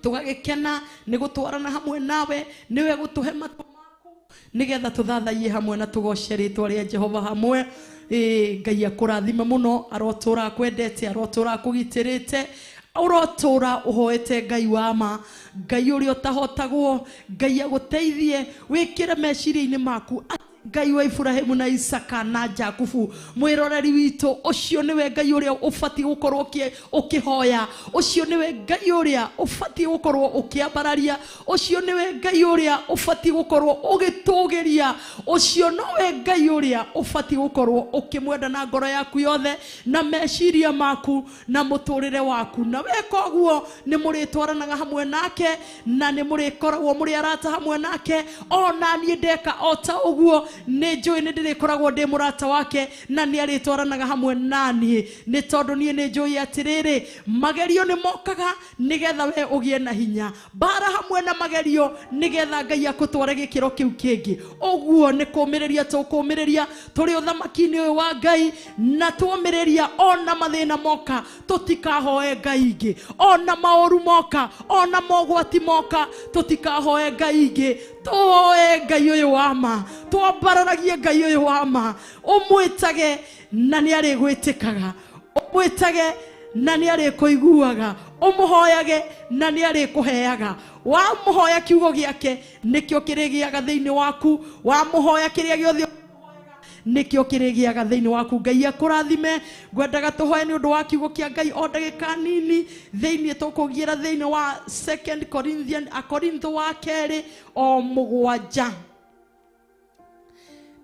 tũgagĩkena nĩ gũtwarana hamwe nawe, nĩwe gũtũhe matũ maku nĩgetha tũthathaiye hamwe na tũgoce rĩtwa rĩa Jehova hamwe. Ngai akũrathime mũno, arotũra akwendete, arotũra akũgitĩrĩte, ũrotũra ũhoete Ngai wa ma, Ngai ũrĩa ũtahotagwo. Ngai agũteithie wĩkĩre meciria-inĩ maku Ngai wa Ibrahimu na Isaka na Jakubu. Mwĩroreri witũ, ũcio nĩwe Ngai ũrĩa ũbatiĩ gũkorwo ũkĩhoya, ũcio nĩwe Ngai ũrĩa ũbatiĩ gũkorwo ũkĩambararia, ũcio nĩwe Ngai ũrĩa ũbatiĩ gũkorwo ũgĩtũgĩria, ũcio nowe Ngai ũrĩa ũbatiĩ gũkorwo ũkĩmwenda na ngoro yaku yothe na meciria maku na mũtũrĩre waku. Na weka ũguo nĩ mũrĩtwaranaga hamwe nake na nĩ mũrĩkoragwo mũrĩ arata hamwe nake. Ona niĩ ndeka o ta ũguo, nĩ njũĩ nĩ ndĩrĩkoragwo ndĩ mũrata wake na nĩ arĩtwaranaga hamwe na niĩ, nĩ tondũ niĩ nĩ njũĩ atĩrĩrĩ, magerio nĩ mokaga nĩgetha we ũgĩe na hinya, mbara hamwe na magerio nĩgetha Ngai akũtware gĩkĩro kĩu kĩngĩ. Ũguo nĩ kũmĩrĩria tũkũmĩrĩria tũrĩ ũthamaki-inĩ ũyũ wa Ngai, na tuomĩrĩria ona mathĩna moka tũtikahoe Ngai ingĩ, ona maũru moka, ona mogwati moka tũtikahoe Ngai ingĩ, tũhoe Ngai ũyũ wa ma, twambararagie Ngai ũyũ wa ma, ũmwĩtage na nĩ arĩgwĩtĩkaga, ũmwĩtage na nĩ arĩkũiguaga, ũmũhoyage na nĩ arĩkũheaga. Wamũhoya kiugo gĩake nĩkĩo kĩrĩgĩaga thĩinĩ waku, wamũhoya kĩrĩa gĩothe nĩkĩo kĩrĩgĩaga thĩinĩ waku. Ngai akũrathime. Ngwendaga tũhoe nĩ ũndũ wa kiugo kĩa Ngai o ndagĩka nini thĩinĩ, tũkũgiĩra thĩinĩ wa 2 Corinthians, Akorintho wa kerĩ o 7.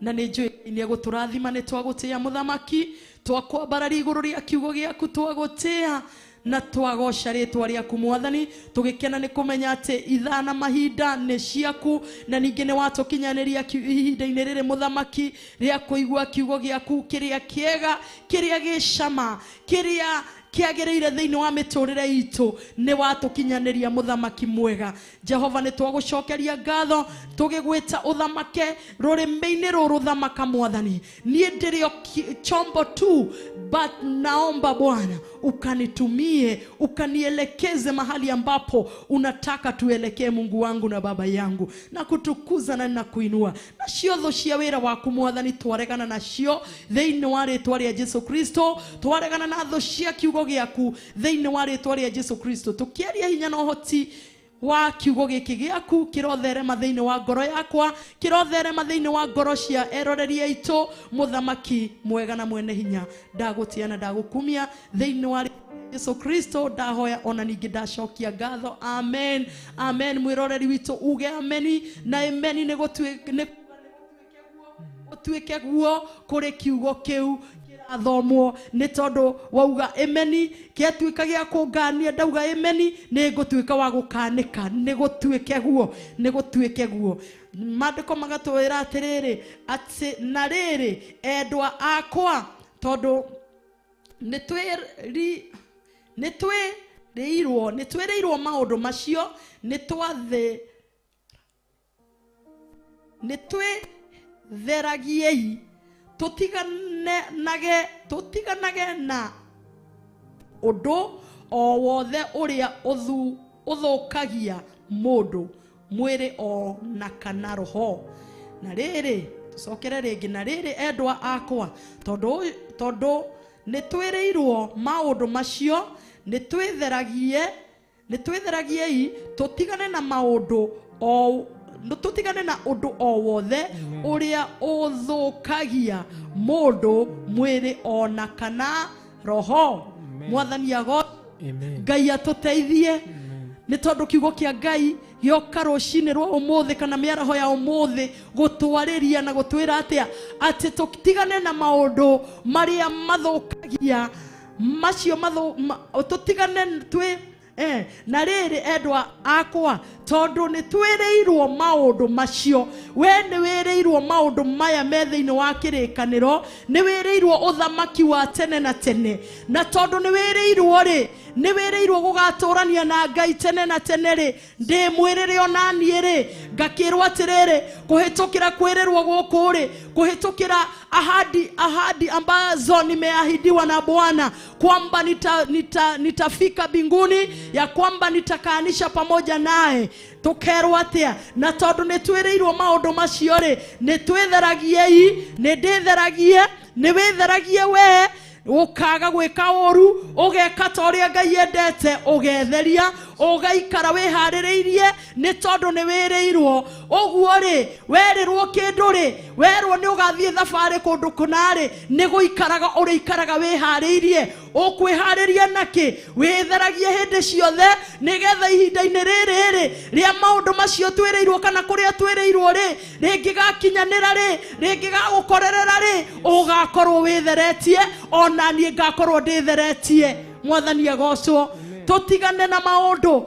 Na nĩ njũĩ Ngai nĩ egũtũrathima, nĩ twagũtĩĩa mũthamaki, twakwambararia igũrũ rĩa kiugo gĩaku, twagũtĩĩa na twagoca rĩtwa rĩaku mwathani, tũgĩkena nĩ kũmenya atĩ ithaa na mahinda nĩ ciaku, na ningĩ nĩ watũkinyanĩria ihinda-inĩ rĩrĩ mũthamaki rĩa kũigua kiugo gĩaku kĩrĩa kĩega, kĩrĩa gĩcama, kĩrĩa kĩagĩrĩire thĩinĩ wa mĩtũrĩre itũ. Nĩ watũkinyanĩria mũthamaki mwega. Jehova, nĩ twagũcokeria ngatho tũgĩgwĩta ũthamake rũrĩmĩ-inĩ rũrũ, thamaka mwathani. Niĩ ndĩrĩ o chombo tu, but naomba Bwana ukanitumie, ukanielekeze mahali ambapo unataka tuelekee, Mungu wangu na baba yangu, na kutukuza na nakuinua. Nacio thũ cia wĩra waku mwathani twaregana nacio thĩinĩ wa rĩtwa rĩa Jesu Kristo, twaregana na thũ cia kiugo gĩaku thĩinĩ wa rĩtwa rĩa Jesu Kristo, tũkĩaria hinya na ũhoti wa kiugo gĩkĩ gĩaku kĩrotherema thĩinĩ wa ngoro yakwa, kĩrotherema thĩinĩ wa ngoro cia eroreri aitũ. Mũthamaki mwega na mwene hinya, ndagũtĩa na ndagũkumia thĩinĩ wa Jesu Kristo, ndahoya ona ningĩ ndacokia ngatho. Amen, amen. Mwĩroreri witũ uge ameni na ameni, nĩ gũtuĩke guo kũrĩ kiugo kĩu kĩrathomwo, nĩ tondũ wauga ameni gĩatuĩka gĩa kũngania, ndauga ameni nĩ ngũtuĩka wa gũkanĩka. Nĩ gũtuĩke guo, nĩ gũtuĩke guo. Maandĩko magatwĩra atĩrĩrĩ, atĩ na rĩrĩ endwa akwa, tondũ nĩ twĩrĩirwo maũndũ macio, nĩ twĩtheragiei tũtiganage na ũndũ o wothe ũrĩa ũthũkagia mũndũ, Mwĩrĩ o na kana roho. Na rĩrĩ tũcokere rĩngĩ, na rĩrĩ endwa akwa, tondũ nĩ twĩrĩirwo maũndũ macio, nĩ twĩtheragiei tũtigane na maũndũ o tũtigane na ũndũ o wothe ũrĩa ũthũkagia mũndũ mwĩrĩ o na kana roho. Mwathani agocwo. Ngai atũteithie nĩ tondũ kiugo kĩa Ngai gĩoka rũcinĩ rwa ũmũthĩ kana mĩaraho ya ũmũthĩ gũtwarĩria na gũtwĩra atĩa, atĩ tũtigane na maũndũ marĩa mathũkagia macio tũtigane twĩ na rĩrĩ endwa akwa, tondũ nĩ twĩrĩirwo maũndũ macio. We nĩ wĩrĩirwo maũndũ maya me thĩinĩ wa kĩrĩkanĩro, nĩ wĩrĩirwo ũthamaki wa tene na tene, na tondũ nĩ wĩrĩirwo rĩ, nĩ wĩrĩirwo gũgatũrania na Ngai tene na tene rĩ, ndĩ mwĩrĩre ona niĩ rĩ, ngakĩrwo atĩrĩrĩ, kũhĩtũkĩra kwĩrĩrwo gũkũ rĩ, kũhĩtũkĩra ahadi ambazo nimeahidiwa na Bwana kwamba nitafika mbinguni, ya kwamba nitakaanisha pamoja naye. Tukerwo atia? Na tondu nĩ twĩrĩirwo maũndũ macio rĩ, nĩ twĩtheragiei, nĩ ndĩtheragie, nĩ wĩtheragie we, ũkaga gwĩka ũru, ũgeka ta ũrĩa Ngai endete, ũgetheria, ũgaikara wĩharĩrĩirie, nĩ tondũ nĩ wĩrĩirwo. Ũguo rĩ, werĩrwo kĩndũ rĩ, werwo nĩ ũgathiĩ thabarĩ kũndũ kũna rĩ, nĩ gũikaraga ũrĩikaraga wĩharĩirie. Ũkwĩharĩria nakĩ? Wĩtheragie hĩndĩ ciothe, nĩgetha ihinda-inĩ rĩrĩ rĩ, rĩa maũndũ macio twĩrĩirwo kana kũrĩa twĩrĩirwo rĩ, rĩngĩgakinyanĩra rĩ, rĩngĩgagũkorerera rĩ, ũgakorwo wĩtheretie, ona niĩ ngakorwo ndĩtheretie. Mwathani agocwo. Tũtigane na maũndũ,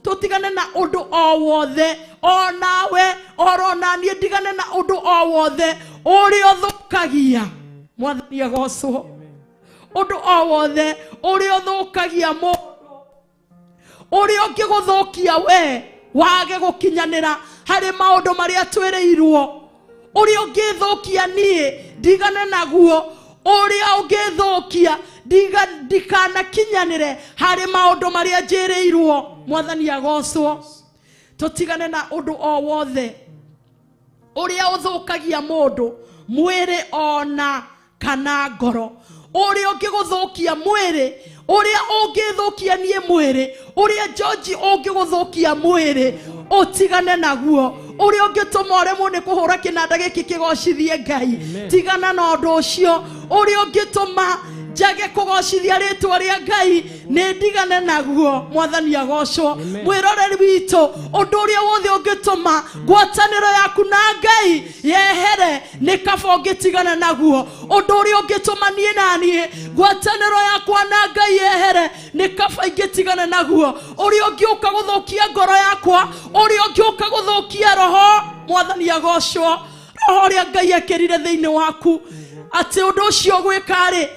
tũtigane na ũndũ o wothe, o nawe oro na niĩ ndigane na ũndũ o wothe ũrĩa ũthũkagia. Mwathani agocwo. Ũndũ o wothe ũrĩa ũthũkagia mũndũ, ũrĩa ũngĩgũthũkia we wage gũkinyanĩra harĩ maũndũ marĩa twĩrĩirwo, ũrĩa ũngĩthũkia niĩ ndigane naguo, ũrĩa ũngĩthũkia ndikanakinyanĩre harĩ maũndũ marĩa njĩrĩirwo. Mwathani agocwo. Tũtigane na ũndũ o wothe ũrĩa ũthũkagia mũndũ mwĩrĩ ona kana ngoro, ũrĩa ũngĩgũthũkia mwĩrĩ, ũrĩa ũngĩthũkia niĩ mwĩrĩ, ũrĩa George ũngĩgũthũkia mwĩrĩ, ũtigane naguo. Ũrĩa ũngĩtũma ũremwo nĩ kũhũra kĩnanda gĩkĩ kĩgocithie Ngai, tigana na ũndũ ũcio. Ũrĩa ũngĩtũma njage kũgocithia rĩtwa rĩa Ngai, nĩ ndigane naguo. Mwathani agocwo. Mwĩroreri witũ, ũndũ ũrĩa wothe ũngĩtũma ngwatanĩro yaku na Ngai yehere, nĩ kaba ũngĩtigana naguo. Ũndũ ũrĩa ũngĩtũma niĩ na niĩ ngwatanĩro yakwa na Ngai yehere, nĩ kaba ingĩtigana naguo. Ũrĩa ũngĩũka gũthũkia ngoro yakwa, ũrĩa ũngĩũka gũthũkia roho, Mwathani agocwo. Roho ũrĩa Ngai ekĩrire thĩinĩ waku, atĩ ũndũ ũcio ũgwĩka rĩ,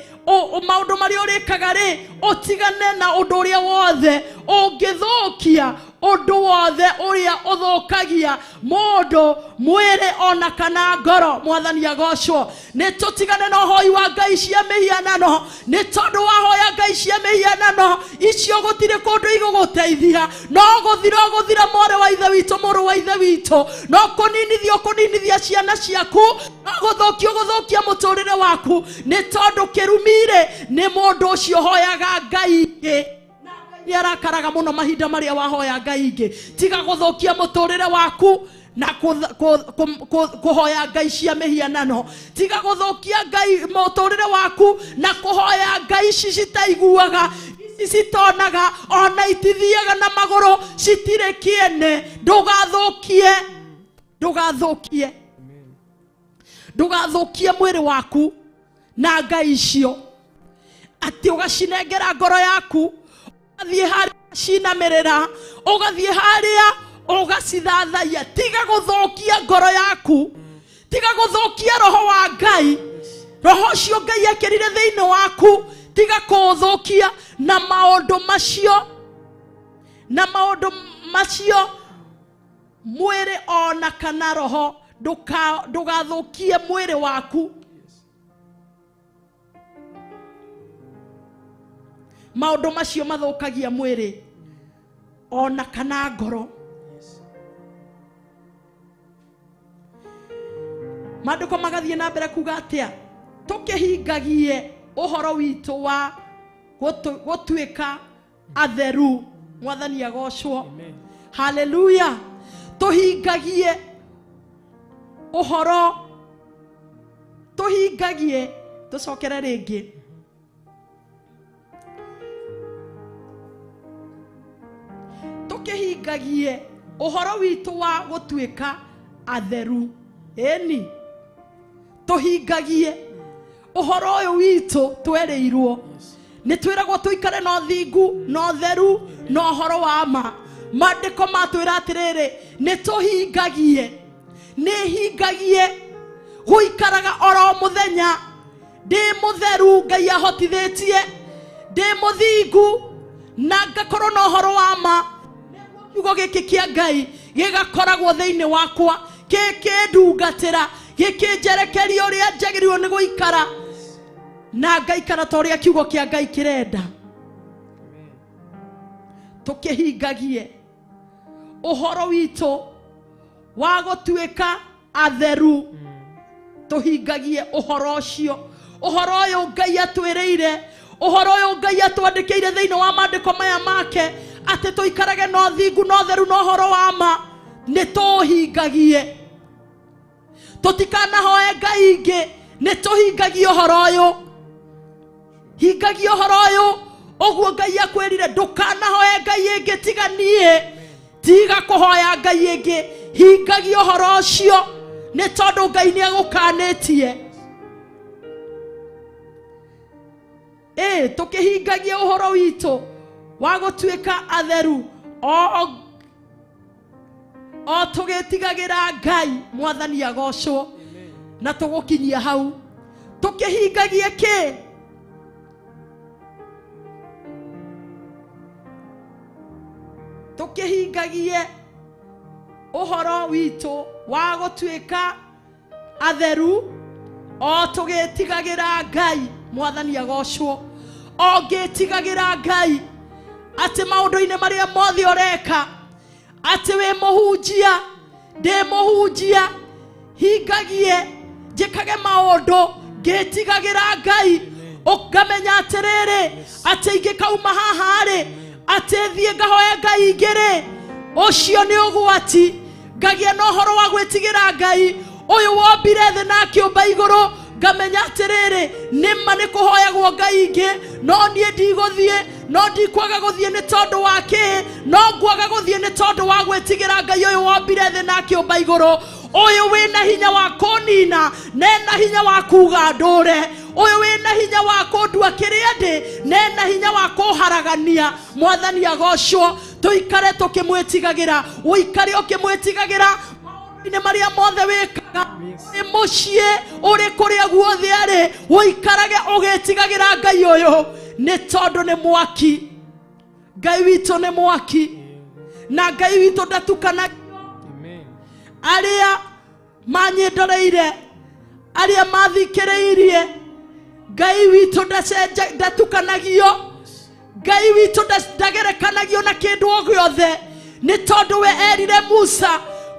maũndũ marĩa ũrĩkaga rĩ, ũtigane na ũndũ ũrĩa wothe ũngĩthũkia, ũndũ wothe ũrĩa ũthũkagia mũndũ mwĩrĩ ona kana ngoro. Mwathani agocwo. Nĩ tũtigane na ũhoi wa ngai cia mĩhianano, nĩ tondũ wahoya ngai cia mĩhianano icio gũtirĩ kũndũ igũgũteithia, no gũthira ũgũthira mwarĩ wa ithe witũ, mũrũ wa ithe witũ, no kũninithia ũkũninithia ciana ciaku, no gũthũkia ũgũthũkia mũtũrĩre waku, nĩ tondũ kĩrumire nĩ mũndũ ũcio ũhoyaga ngai ingĩ. Nĩ arakaraga mũno mahinda marĩa wahoya ngai ingĩ. Tiga gũthũkia mũtũrĩre waku na kũhoya ngai cia mĩhianano. Tiga gũthũkia ngai mũtũrĩre waku na kũhoya ngai ici citaiguaga, ici citonaga, ona itithiaga na magũrũ, citirĩ kĩene. Ndũgathũkie, ndũgathũkie, ndũgathũkie mwĩrĩ waku na ngai icio, atĩ ũgacinengera ngoro yaku, ũgathiĩ harĩa ũgacinamĩrĩra, ũgathiĩ harĩa ũgacithathaia. Tiga gũthũkia ngoro yaku, tiga gũthũkia roho wa Ngai, roho ũcio Ngai ekĩrire thĩinĩ waku, tiga kũũthũkia na maũndũ macio, na maũndũ macio mwĩrĩ ona kana roho. Ndũgathũkie mwĩrĩ waku. Maũndũ macio mathũkagia mwĩrĩ ona kana ngoro. Maandĩko magathiĩ na mbere kuga atĩa? Tũkĩhingagie ũhoro witũ wa gũtuĩka atheru. Mwathani agocwo. Haleluya. Tũhingagie ũhoro, tũhingagie, tũcokere rĩngĩ. Tũkĩhingagie ũhoro witũ wa gũtuĩka atheru. Ĩni, tũhingagie ũhoro ũyũ witũ twerĩirwo. Nĩ twĩragwo tũikare na ũthingu na ũtheru na ũhoro wa ma. Maandĩko matwĩra atĩrĩrĩ, nĩ tũhingagie, nĩ hingagie gũikaraga oro mũthenya ndĩ mũtheru, Ngai ahotithĩtie, ndĩ mũthingu na ngakorwo na ũhoro wa ma. Kiugo gĩkĩ kĩa Ngai gĩgakoragwo thĩinĩ wakwa, gĩkĩndungatĩra, gĩkĩnjerekeria ũrĩa njagĩrĩirwo nĩ gũikara, na ngaikara ta ũrĩa kiugo kĩa Ngai kĩrenda. Tũkĩhingagie ũhoro witũ wa gũtuĩka atheru. Tũhingagie ũhoro ũcio, ũhoro ũyũ Ngai atwĩrĩire, ũhoro ũyũ Ngai atwandĩkĩire thĩinĩ wa maandĩko maya make, atĩ tũikarage na ũthingu na ũtheru na ũhoro wa ma. Nĩ tũũhingagie, tũtikanahoe Ngai ingĩ, nĩ tũhingagie ũhoro ũyũ. Hingagie ũhoro ũyũ ũguo Ngai akwĩrire, ndũkanahoe Ngai ĩngĩ tiga niĩ, tiga kũhoya Ngai ĩngĩ. Hingagie ũhoro ũcio nĩ tondũ Ngai nĩ agũkanĩtie. Tũkĩhingagie ũhoro witũ wa gũtuĩka atheru o tũgĩtigagĩra Ngai. Mwathani agocwo. Na tũgũkinyia hau. Tũkĩhingagie kĩ? Tũkĩhingagie ũhoro witũ wa gũtuĩka atheru o tũgĩtigagĩra Ngai. Mwathani agocwo. O ngĩtigagĩra Ngai atĩ maũndũ-inĩ marĩa mothe ũreka, atĩ wĩ mũhunjia, ndĩ mũhunjia, hingagie njĩkage maũndũ ngĩtigagĩra Ngai. Ũngamenya atĩrĩrĩ, atĩ ingĩkauma haha rĩ, atĩ thiĩ ngahoe Ngai ingĩ rĩ, ũcio nĩ ũgwati. Ngagia na ũhoro wa gwĩtigĩra Ngai ũyũ wombire thĩ na akĩũmba igũrũ. Ngamenya atĩrĩrĩ, nĩma nĩ kũhoyagwo Ngai ingĩ, no niĩ ndigũthiĩ, no ndikwaga gũthiĩ nĩ tondũ wa kĩ, no ngwaga gũthiĩ nĩ tondũ wa gwĩtigĩra Ngai ũyũ wombire thĩ na akĩũmba igũrũ, ũyũ wĩna hinya wa kũnina na ena hinya wa kuga ndũre, ũyũ wĩna hinya wa kũndua kĩrĩa ndĩ na ena hinya wa kũharagania. Mwathani agocwo. Tũikare tũkĩmwĩtigagĩra, ũikare ũkĩmwĩtigagĩra maũndũ-inĩ marĩa mothe wĩkaga, ũrĩ mũciĩ, ũrĩ kũrĩa guothe arĩ, ũikarage ũgĩtigagĩra Ngai ũyũ, nĩ tondũ nĩ mwaki. Ngai witũ nĩ mwaki, na Ngai witũ ndatukanagia. Arĩa manyĩndoreire, arĩa mathikĩrĩirie, Ngai witũ ndatukanagio. Ngai witũ ndagerekanagio na kĩndũ o gĩothe, nĩ tondũ we erire Musa,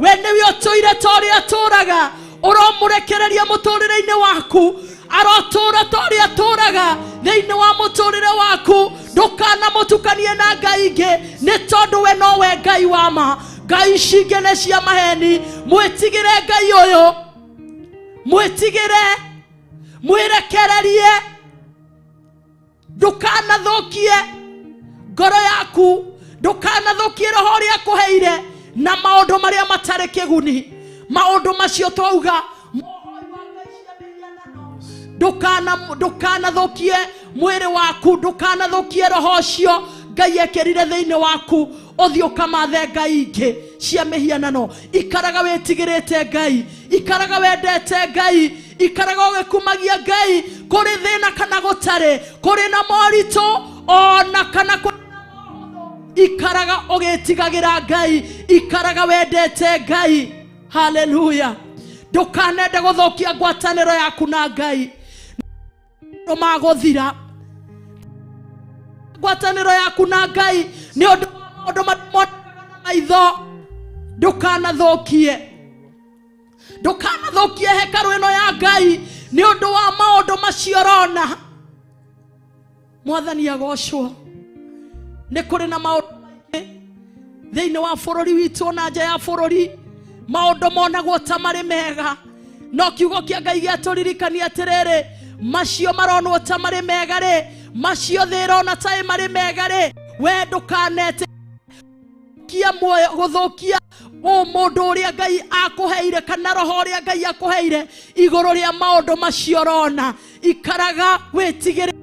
we nĩwe ũtũire ta ũrĩa atũraga, ũromũrekereria mũtũrĩre-inĩ waku, arotũra ta ũrĩa atũraga thĩinĩ wa mũtũrĩre waku. Ndũkanamũtukanie na Ngai ingĩ, nĩ tondũ we nowe Ngai wa ma. Ngai ici ingĩ nĩ cia maheni. Mwĩtigĩre Ngai ũyũ, mwĩtigĩre, mwĩrekererie, ndũkanathũkie ngoro yaku, ndũkanathũkie roho ũrĩa akũheire na maũndũ marĩa matarĩ kĩguni. Maũndũ macio twauga, ndũkanathũkie mwĩrĩ waku, ndũkanathũkie roho ũcio Ngai ekĩrire thĩinĩ waku, ũthiĩ ũkamathe Ngai ingĩ cia mĩhianano. Ikaraga wĩtigĩrĩte Ngai, ikaraga wendete Ngai, ikaraga ũgĩkumagia Ngai, kũrĩ thĩna kana gũtarĩ, kũrĩ na moritũ ona kana kũrĩ na mohũthũ, ikaraga ũgĩtigagĩra Ngai, ikaraga wendete Ngai. Haleluya. Ndũkanende gũthũkia ngwatanĩro yaku na Ngai, maũndũ magũthira. Ngwatanĩro yaku na Ngai nĩ ũndũ wa maũndũ marĩa monekaga na maitho, ndũkanathũkie. Ndũkanathukie hekarũ ĩno ya Ngai nĩ ũndũ wa maũndũ macio ũrona. Mwathani agocwo. Nĩ kũrĩ na maũndũ maingĩ thĩinĩ wa bũrũri witũ na nja ya bũrũri, maũndũ monagwo ta marĩ mega, no kiugo kĩa Ngai gĩatũririkania atĩrĩrĩ, macio maronwo ta marĩ mega rĩ, macio thĩ ĩrona ta marĩ mega rĩ, we ndũkanetĩkia muoyo gũthũkia mũndũ ũrĩa Ngai akũheire kana roho ũrĩa Ngai akũheire igũrũ rĩa maũndũ macio ũrona. Ikaraga wĩtigĩrĩte,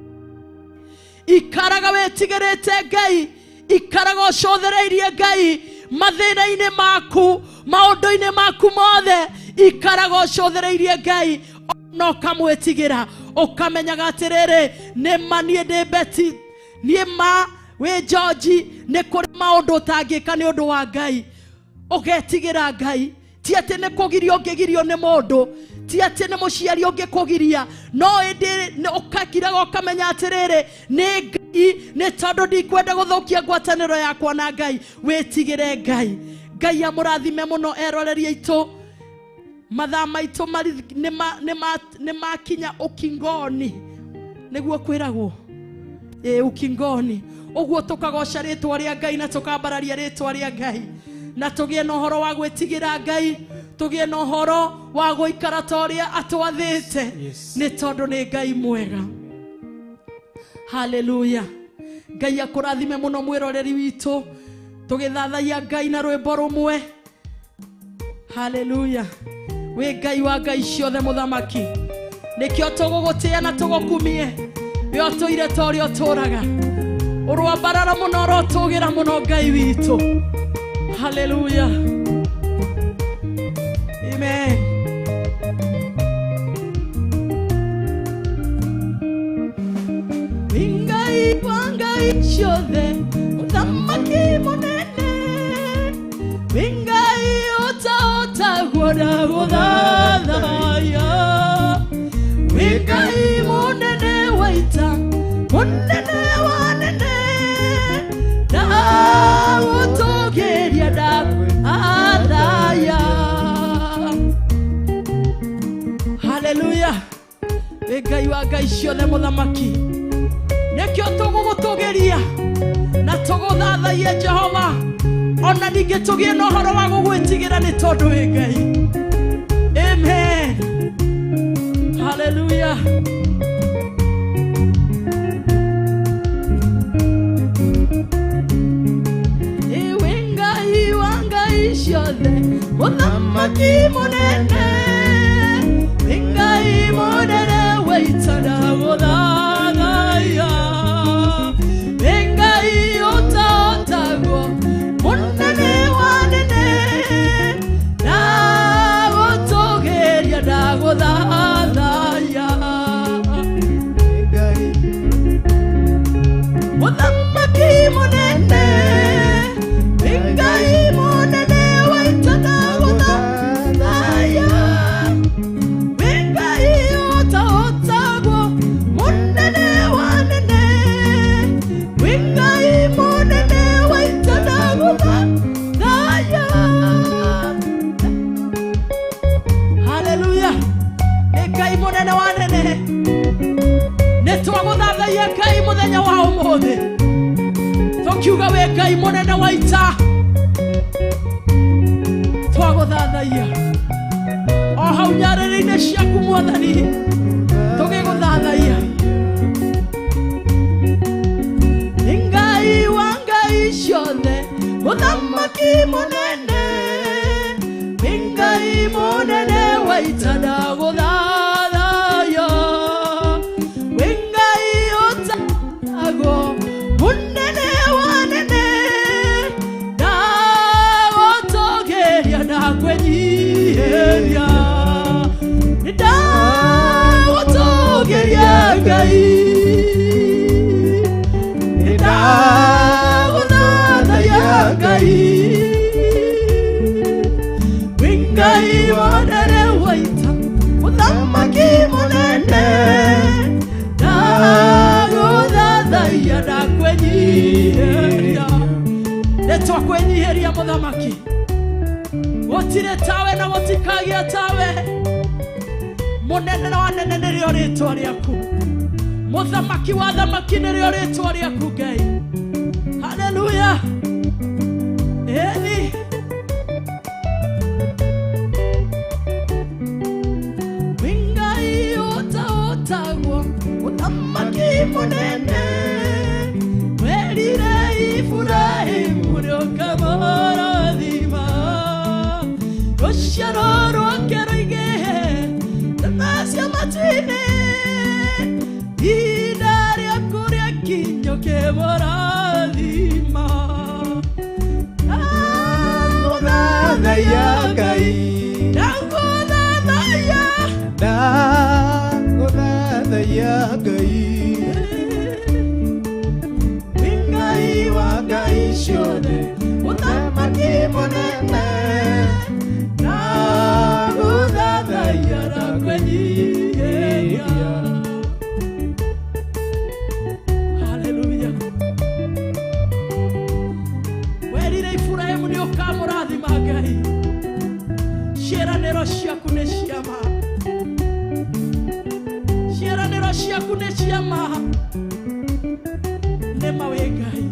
ikaraga wĩtigĩrĩte Ngai, ikaraga ũcũthĩrĩirie Ngai mathĩna-inĩ maku, maũndũ-inĩ maku mothe, ikaraga ũcũthĩrĩirie Ngai na ũkamwĩtigĩra, ũkamenyaga atĩrĩrĩ, nĩ ma niĩ ndĩ Beti, niĩ ma wĩ George, nĩ kũrĩ maũndũ ũtangĩka nĩ ũndũ wa Ngai. Ũgetigĩra Ngai, ti atĩ nĩ kũgirio ũngĩgirio nĩ mũndũ, ti atĩ nĩ mũciari ũngĩkũgiria, no ĩndĩ ũkakiraga ũkamenya atĩrĩrĩ, nĩ Ngai, nĩ tondũ ndikwenda gũthũkia ngwatanĩro yakwa na Ngai. Wĩtigĩre Ngai. Ngai amũrathime mũno eroreri aitũ. Mathaa maitũ nĩ makinya ukingoni, nĩguo kwĩragwo ukingoni. Ũguo tũkagoca rĩtwa rĩa Ngai na tũkambararia rĩtwa rĩa Ngai, na tũgĩe na ũhoro wa gwĩtigĩra Ngai, tũgĩe na ũhoro wa gũikara ta ũrĩa atwathĩte, nĩ tondũ nĩ Ngai mwega. Haleluya. Ngai akũrathime mũno mwĩroreri witũ, tũgĩthathaiya Ngai na rwĩmbo rũmwe. Haleluya. Wĩ Ngai wa Ngai ciothe mũthamaki, nĩkĩo tũgũgũtĩĩa na tũgũkumie, we ũtũire ta ũrĩa ũtũraga, ũrwambarara mũno, ũrotũgĩra mũno Ngai witũ. Haleluya. Amen. Ngai wa Ngai ciothe mũthamaki mũnene, Ngai ũtaũtagwo na gũthathaiya, Ngai mũnene wa ita, mũnene wa nene, ndagũtũgĩria ndathaya. Haleluya. Ngai wa Ngai ciothe mũthamaki, nĩkĩo tũgũgũtũgĩria na tũgũthathaiye Jehova, ona ningĩ tũgĩe na ũhoro wa gũgwĩtigĩra nĩ tondũ wĩ Ngai. Amen. Haleluya. Ewe Ngai wa Ngai ciothe mũthamaki mũnene, Ngai mũnene wa ita ndagũthathaiya, Ngai ũtaũtagwo mũnene wa nene, ndagũtũgĩria ndagũthathaiya, mũthamaki mũnene, Ngai mũnene wa ita ndagũthathaiya, Ngai ũtaũtagwo mũnene wa nene, Ngai mũnene wa ita ndagũthathaiya. Haleluya. Nĩ Ngai mũnene wa nene, nĩ twagũthathaiya Ngai mũthenya wa ũmũthĩ, tũkiuga wĩ Ngai mũnene wa ita, twagũthathaiya o hau nyarĩrĩ-inĩ ciaku Mwathani, tũgĩgũthathaiya. Ngai wa Ngai ciothe mũthamaki mũnene, Ngai mũnene wa ita ndagũthathaiya, Ngai ũtagwo mũnene wa nene, ndagũtũgĩria ndakwĩnyihĩria, ndagũtũgĩria Ngai, ndagũthathaiya Ngai, Ngai mũnene wa ita mũthamaki mũnene, ndagũthathaiya ndakwĩnyihĩria, nĩ twakwĩnyihĩria mũthamaki, Gũtirĩ tawe na gũtikagĩa tawe. Mũnene na wanene nĩrĩo rĩtwa rĩaku. Mũthamaki wa thamaki nĩrĩo rĩtwa rĩaku Ngai. Haleluya. Eni. Ngai ũtaũtagwo mũthamaki mũnene. Werire Iburahĩmu nĩũkamũrathima. Rũciaro rwake rũingĩhe ta cia matu-inĩ. Ihinda rĩaku rĩakinya ũkĩmũrathima. Ndagũthathaiya Ngai. Ndagũthathaiya. Ndagũthathaiya Ngai. Wĩ Ngai wa ngai ciothe, mũthamaki mũnene. Ndagũthathaiya ndakwĩnyihĩria. Haleluya. Werire Iburahĩmu nĩũkamũrathima Ngai. Ciĩranĩro ciaku nĩ cia ma. Ciĩranĩro ciaku nĩ cia ma. Nĩ ma wĩ Ngai.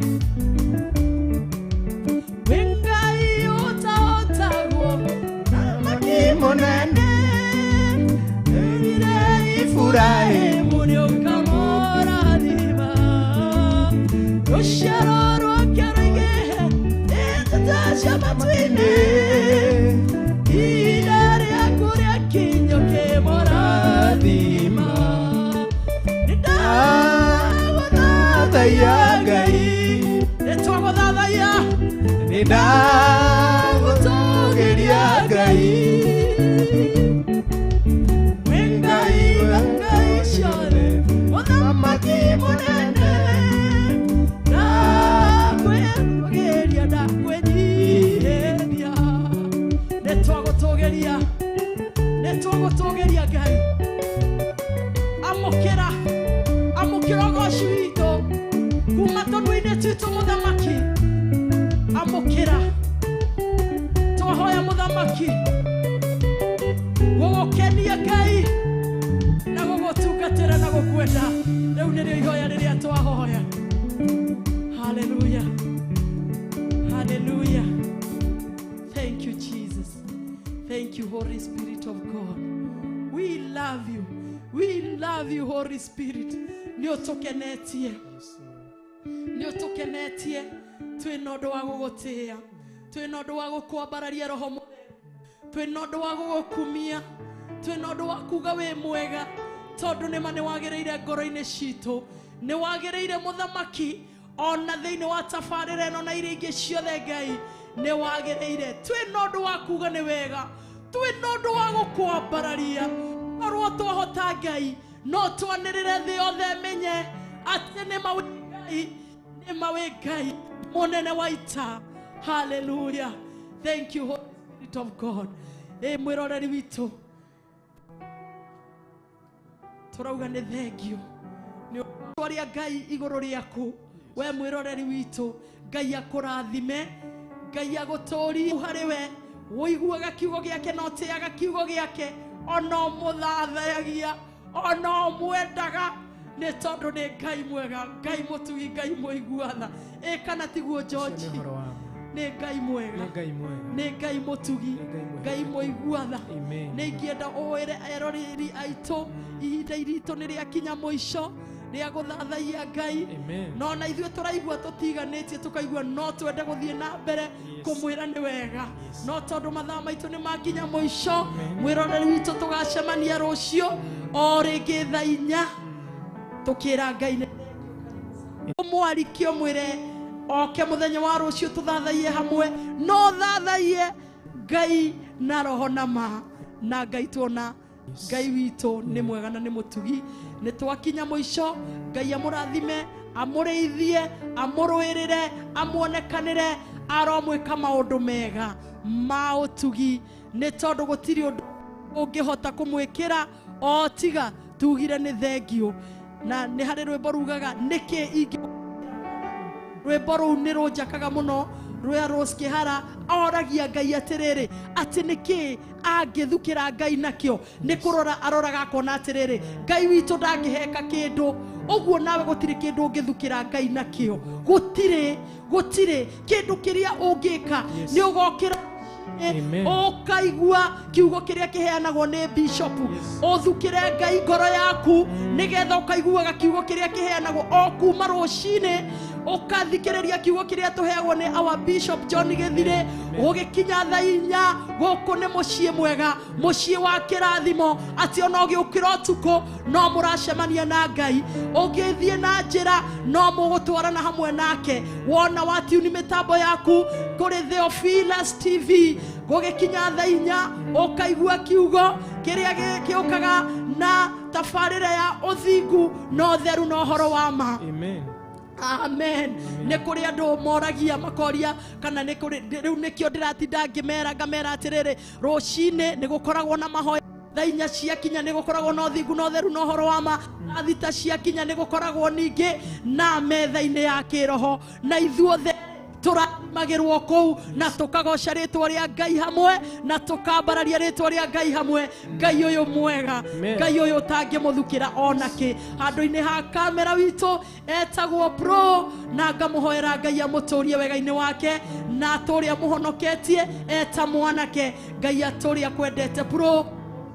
Wĩ Ngai ũtaũtagwo Mũthamaki mũnene. Werire Iburahĩmu nĩũkamũrathima. Rũciaro rwake rũingĩhe ta cia matu-inĩ. Ihinda rĩaku rĩakinya ũkĩmũrathima. Ndagũthathaiya Ngai. Nĩtwagũthathaiya. Nĩndagũtũũgĩria Ngai. Wĩ Ngai wa ngai ciothe, mũthamaki mũnene. Ndakwĩtũũgĩria, ndakwĩnyihĩria. Nĩtwagũtũũgĩria, nĩtwagũtũũgĩria Ngai. Amũkĩra, amũkĩra ũgoci witũ kuma tũnua-inĩ twitũ mũthamaki. Amũkĩra. Twahoya mũthamaki gũgũkenia Ngai na gũgũtungatĩra na gũkwenda. Rĩu nĩrĩo ihoya rĩrĩa twahoya. Haleluya. Haleluya. Thank you, Jesus. Thank you, Holy Spirit of God. We love you. We love you, Holy Spirit. Nĩũtũkenetie. Nĩũtũkenetie. Twĩna ũndũ wa gũgũtĩĩa. Twĩna ũndũ wa gũkwambararia Roho Mũtheru. Twĩna ũndũ wa gũgũkumia. Twĩna ũndũ wa kuga wĩ mwega. Tondũ nĩma nĩwagĩrĩire ngoro-inĩ citũ. Nĩwagĩrĩire mũthamaki ona thĩinĩ wa tabarĩra ĩno na iria ingĩ ciothe Ngai. Nĩwagĩrĩire. Twĩna ũndũ wa kuga nĩ wega. Twĩna ũndũ wa gũkwambararia. Korwo twahota Ngai no twanĩrĩre thĩ yothe ĩmenye atĩ nĩma wĩ Ngai, nĩma wĩ Ngai mũnene wa ita. Hallelujah. Thank you, Holy Spirit of God. Ĩ mwĩroreri witũ, tũrauga nĩ thengio nĩ ũrĩa Ngai igũrũ rĩaku. We mwĩroreri witũ, Ngai akũrathime, Ngai agũtũrie harĩ we. Ũiguaga kiugo gĩake na ũtĩaga kiugo gĩake, ona ũmũthathayagia, ona ũmwendaga, nĩ tondũ nĩ Ngai mwega, Ngai mũtugi, Ngai mũigua tha. Ĩ kana tiguo George? Ũcio nĩ ũhoro wa ma. Nĩ Ngai mwega, Nĩ Ngai mwega. nĩ Ngai mũtugi, Nĩ Ngai mwega. Ngai mũigua tha. Amen. Nĩ ingĩenda ũĩre eroreri aitũ ihinda iritũ nĩ rĩakinya mũico rĩa gũthathaiya Ngai. Amen. No na ithuĩ tũraigua tũtiganĩtie, tũkaigua no twende gũthiĩ na mbere kũmwĩra nĩ wega, no tondũ mathaa maitũ nĩ makinya mũico, mwĩroreri witũ tũgacemania rũciũ o rĩngĩ thaa 4 tũkĩra Ngai nĩ ũmwarike ũmwĩre oke mũthenya wa rũciũ tũthathaiye hamwe. No thathaiye Ngai na roho na ma, na Ngai tuona Ngai witũ nĩ mwega na nĩ mũtugi. Nĩ twakinya mũico. Ngai amũrathime, amũrĩithie, amũrũĩrĩre, amuonekanĩre, aromwĩka maũndũ mega ma ũtugi, nĩ tondũ gũtirĩ ũndũ ũngĩhota kũmwĩkĩra o tiga tugire nĩ thengio. Na nĩ harĩ rwĩmbo rugaga nĩkĩ ingĩ, rwĩmbo rũu nĩ rũnjakaga mũno Rwea Rose Kĩhara oragia Ngai atĩrĩrĩ atĩ nĩkĩ angĩthukĩra Ngai nakĩo nĩ kũrora aroraga akona atĩrĩrĩ Ngai witũ ndangĩheka kĩndũ ũguo nawe gũtirĩ kĩndũ ũngĩthukĩra Ngai nakĩo gũtirĩ gũtirĩ kĩndũ kĩrĩa ũngĩka nĩ ũgokĩra ũkaigua kiugo kĩrĩa kĩheanagwo nĩ bishop ũthukĩre Ngai ngoro yaku nĩgetha ũkaiguaga kiugo kĩrĩa kĩheanagwo o kuma rũcinĩ ũkathikĩrĩria kiugo kĩrĩa tũheagwo nĩ our bishop John Gĩthirĩ gũgĩkinya thaa inya gũkũ nĩ mũciĩ mwega mũciĩ wa kĩrathimo atĩ ona ũgĩũkĩra ũtukũ no mũracemania na Ngai ũngĩthiĩ na njĩra no mũgũtwarana hamwe nake wona watiuni mĩtambo yaku kũrĩ Theophilus TV gũgĩkinya thaa inya ũkaigua kiugo kĩrĩa gĩũkaga na tabarĩra ya ũthingu na ũtheru na ũhoro wa ma. Amen. Amen. Nĩ kũrĩ andũ moragia makoria kana nĩ kũrĩ rĩu nĩkĩo ndĩratinda ngĩmera ngamera atĩrĩrĩ rũcinĩ nĩ gũkoragwo na mahoya thaa inya ciakinya nĩ gũkoragwo na ũthingu na ũtheru na ũhoro wa ma thaa thita ciakinya nĩ gũkoragwo ningĩ na metha-inĩ ya kĩroho na ithuothe tũrathimagĩrwo kũu na tũkagoca rĩtwa rĩa Ngai hamwe na tũkambararia rĩtwa rĩa Ngai hamwe Ngai ũyũ mwega Ngai ũyũ ũtangĩmũthukĩra ona kĩ handũ-inĩ ha kamera witũ etagwo Pro na ngamũhoera Ngai amũtũrie wega-inĩ wake na atũre amũhonoketie eta mwanake Ngai atũre akwendete Pro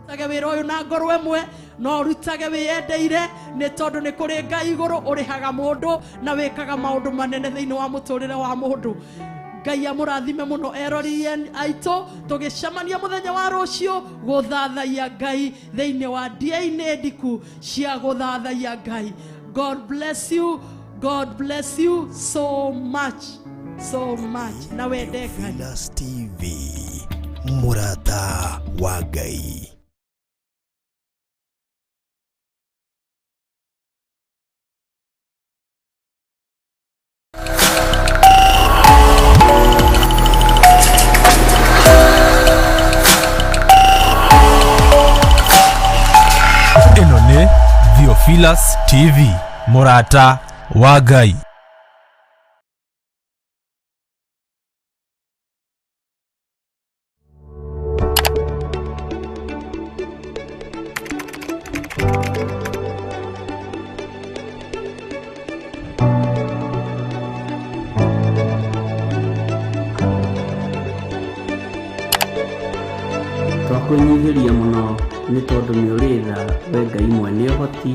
rutage wĩra ũyũ na ngoro ĩmwe no rutage wĩyendeire nĩ tondũ nĩ kũrĩ Ngai igũrũ ũrĩhaga mũndũ na wĩkaga maũndũ manene thĩinĩ wa mũtũrĩre wa mũndũ. Ngai amũrathime mũno erori aitũ tũgĩcemania mũthenya wa rũciũ gũthathaiya Ngai thĩinĩ wa ndia-inĩ ndiku cia gũthathaiya Ngai. God bless you. God bless you so much, so much. Na wende Ngai. Theophilus TV, mũrata wa Ngai. Ĩno nĩ Theophilus TV, mũrata wa Ngai. Twakwĩnyihĩria mũno nĩ tondũ nĩ ũrĩ tha we Ngai mwene ũhoti.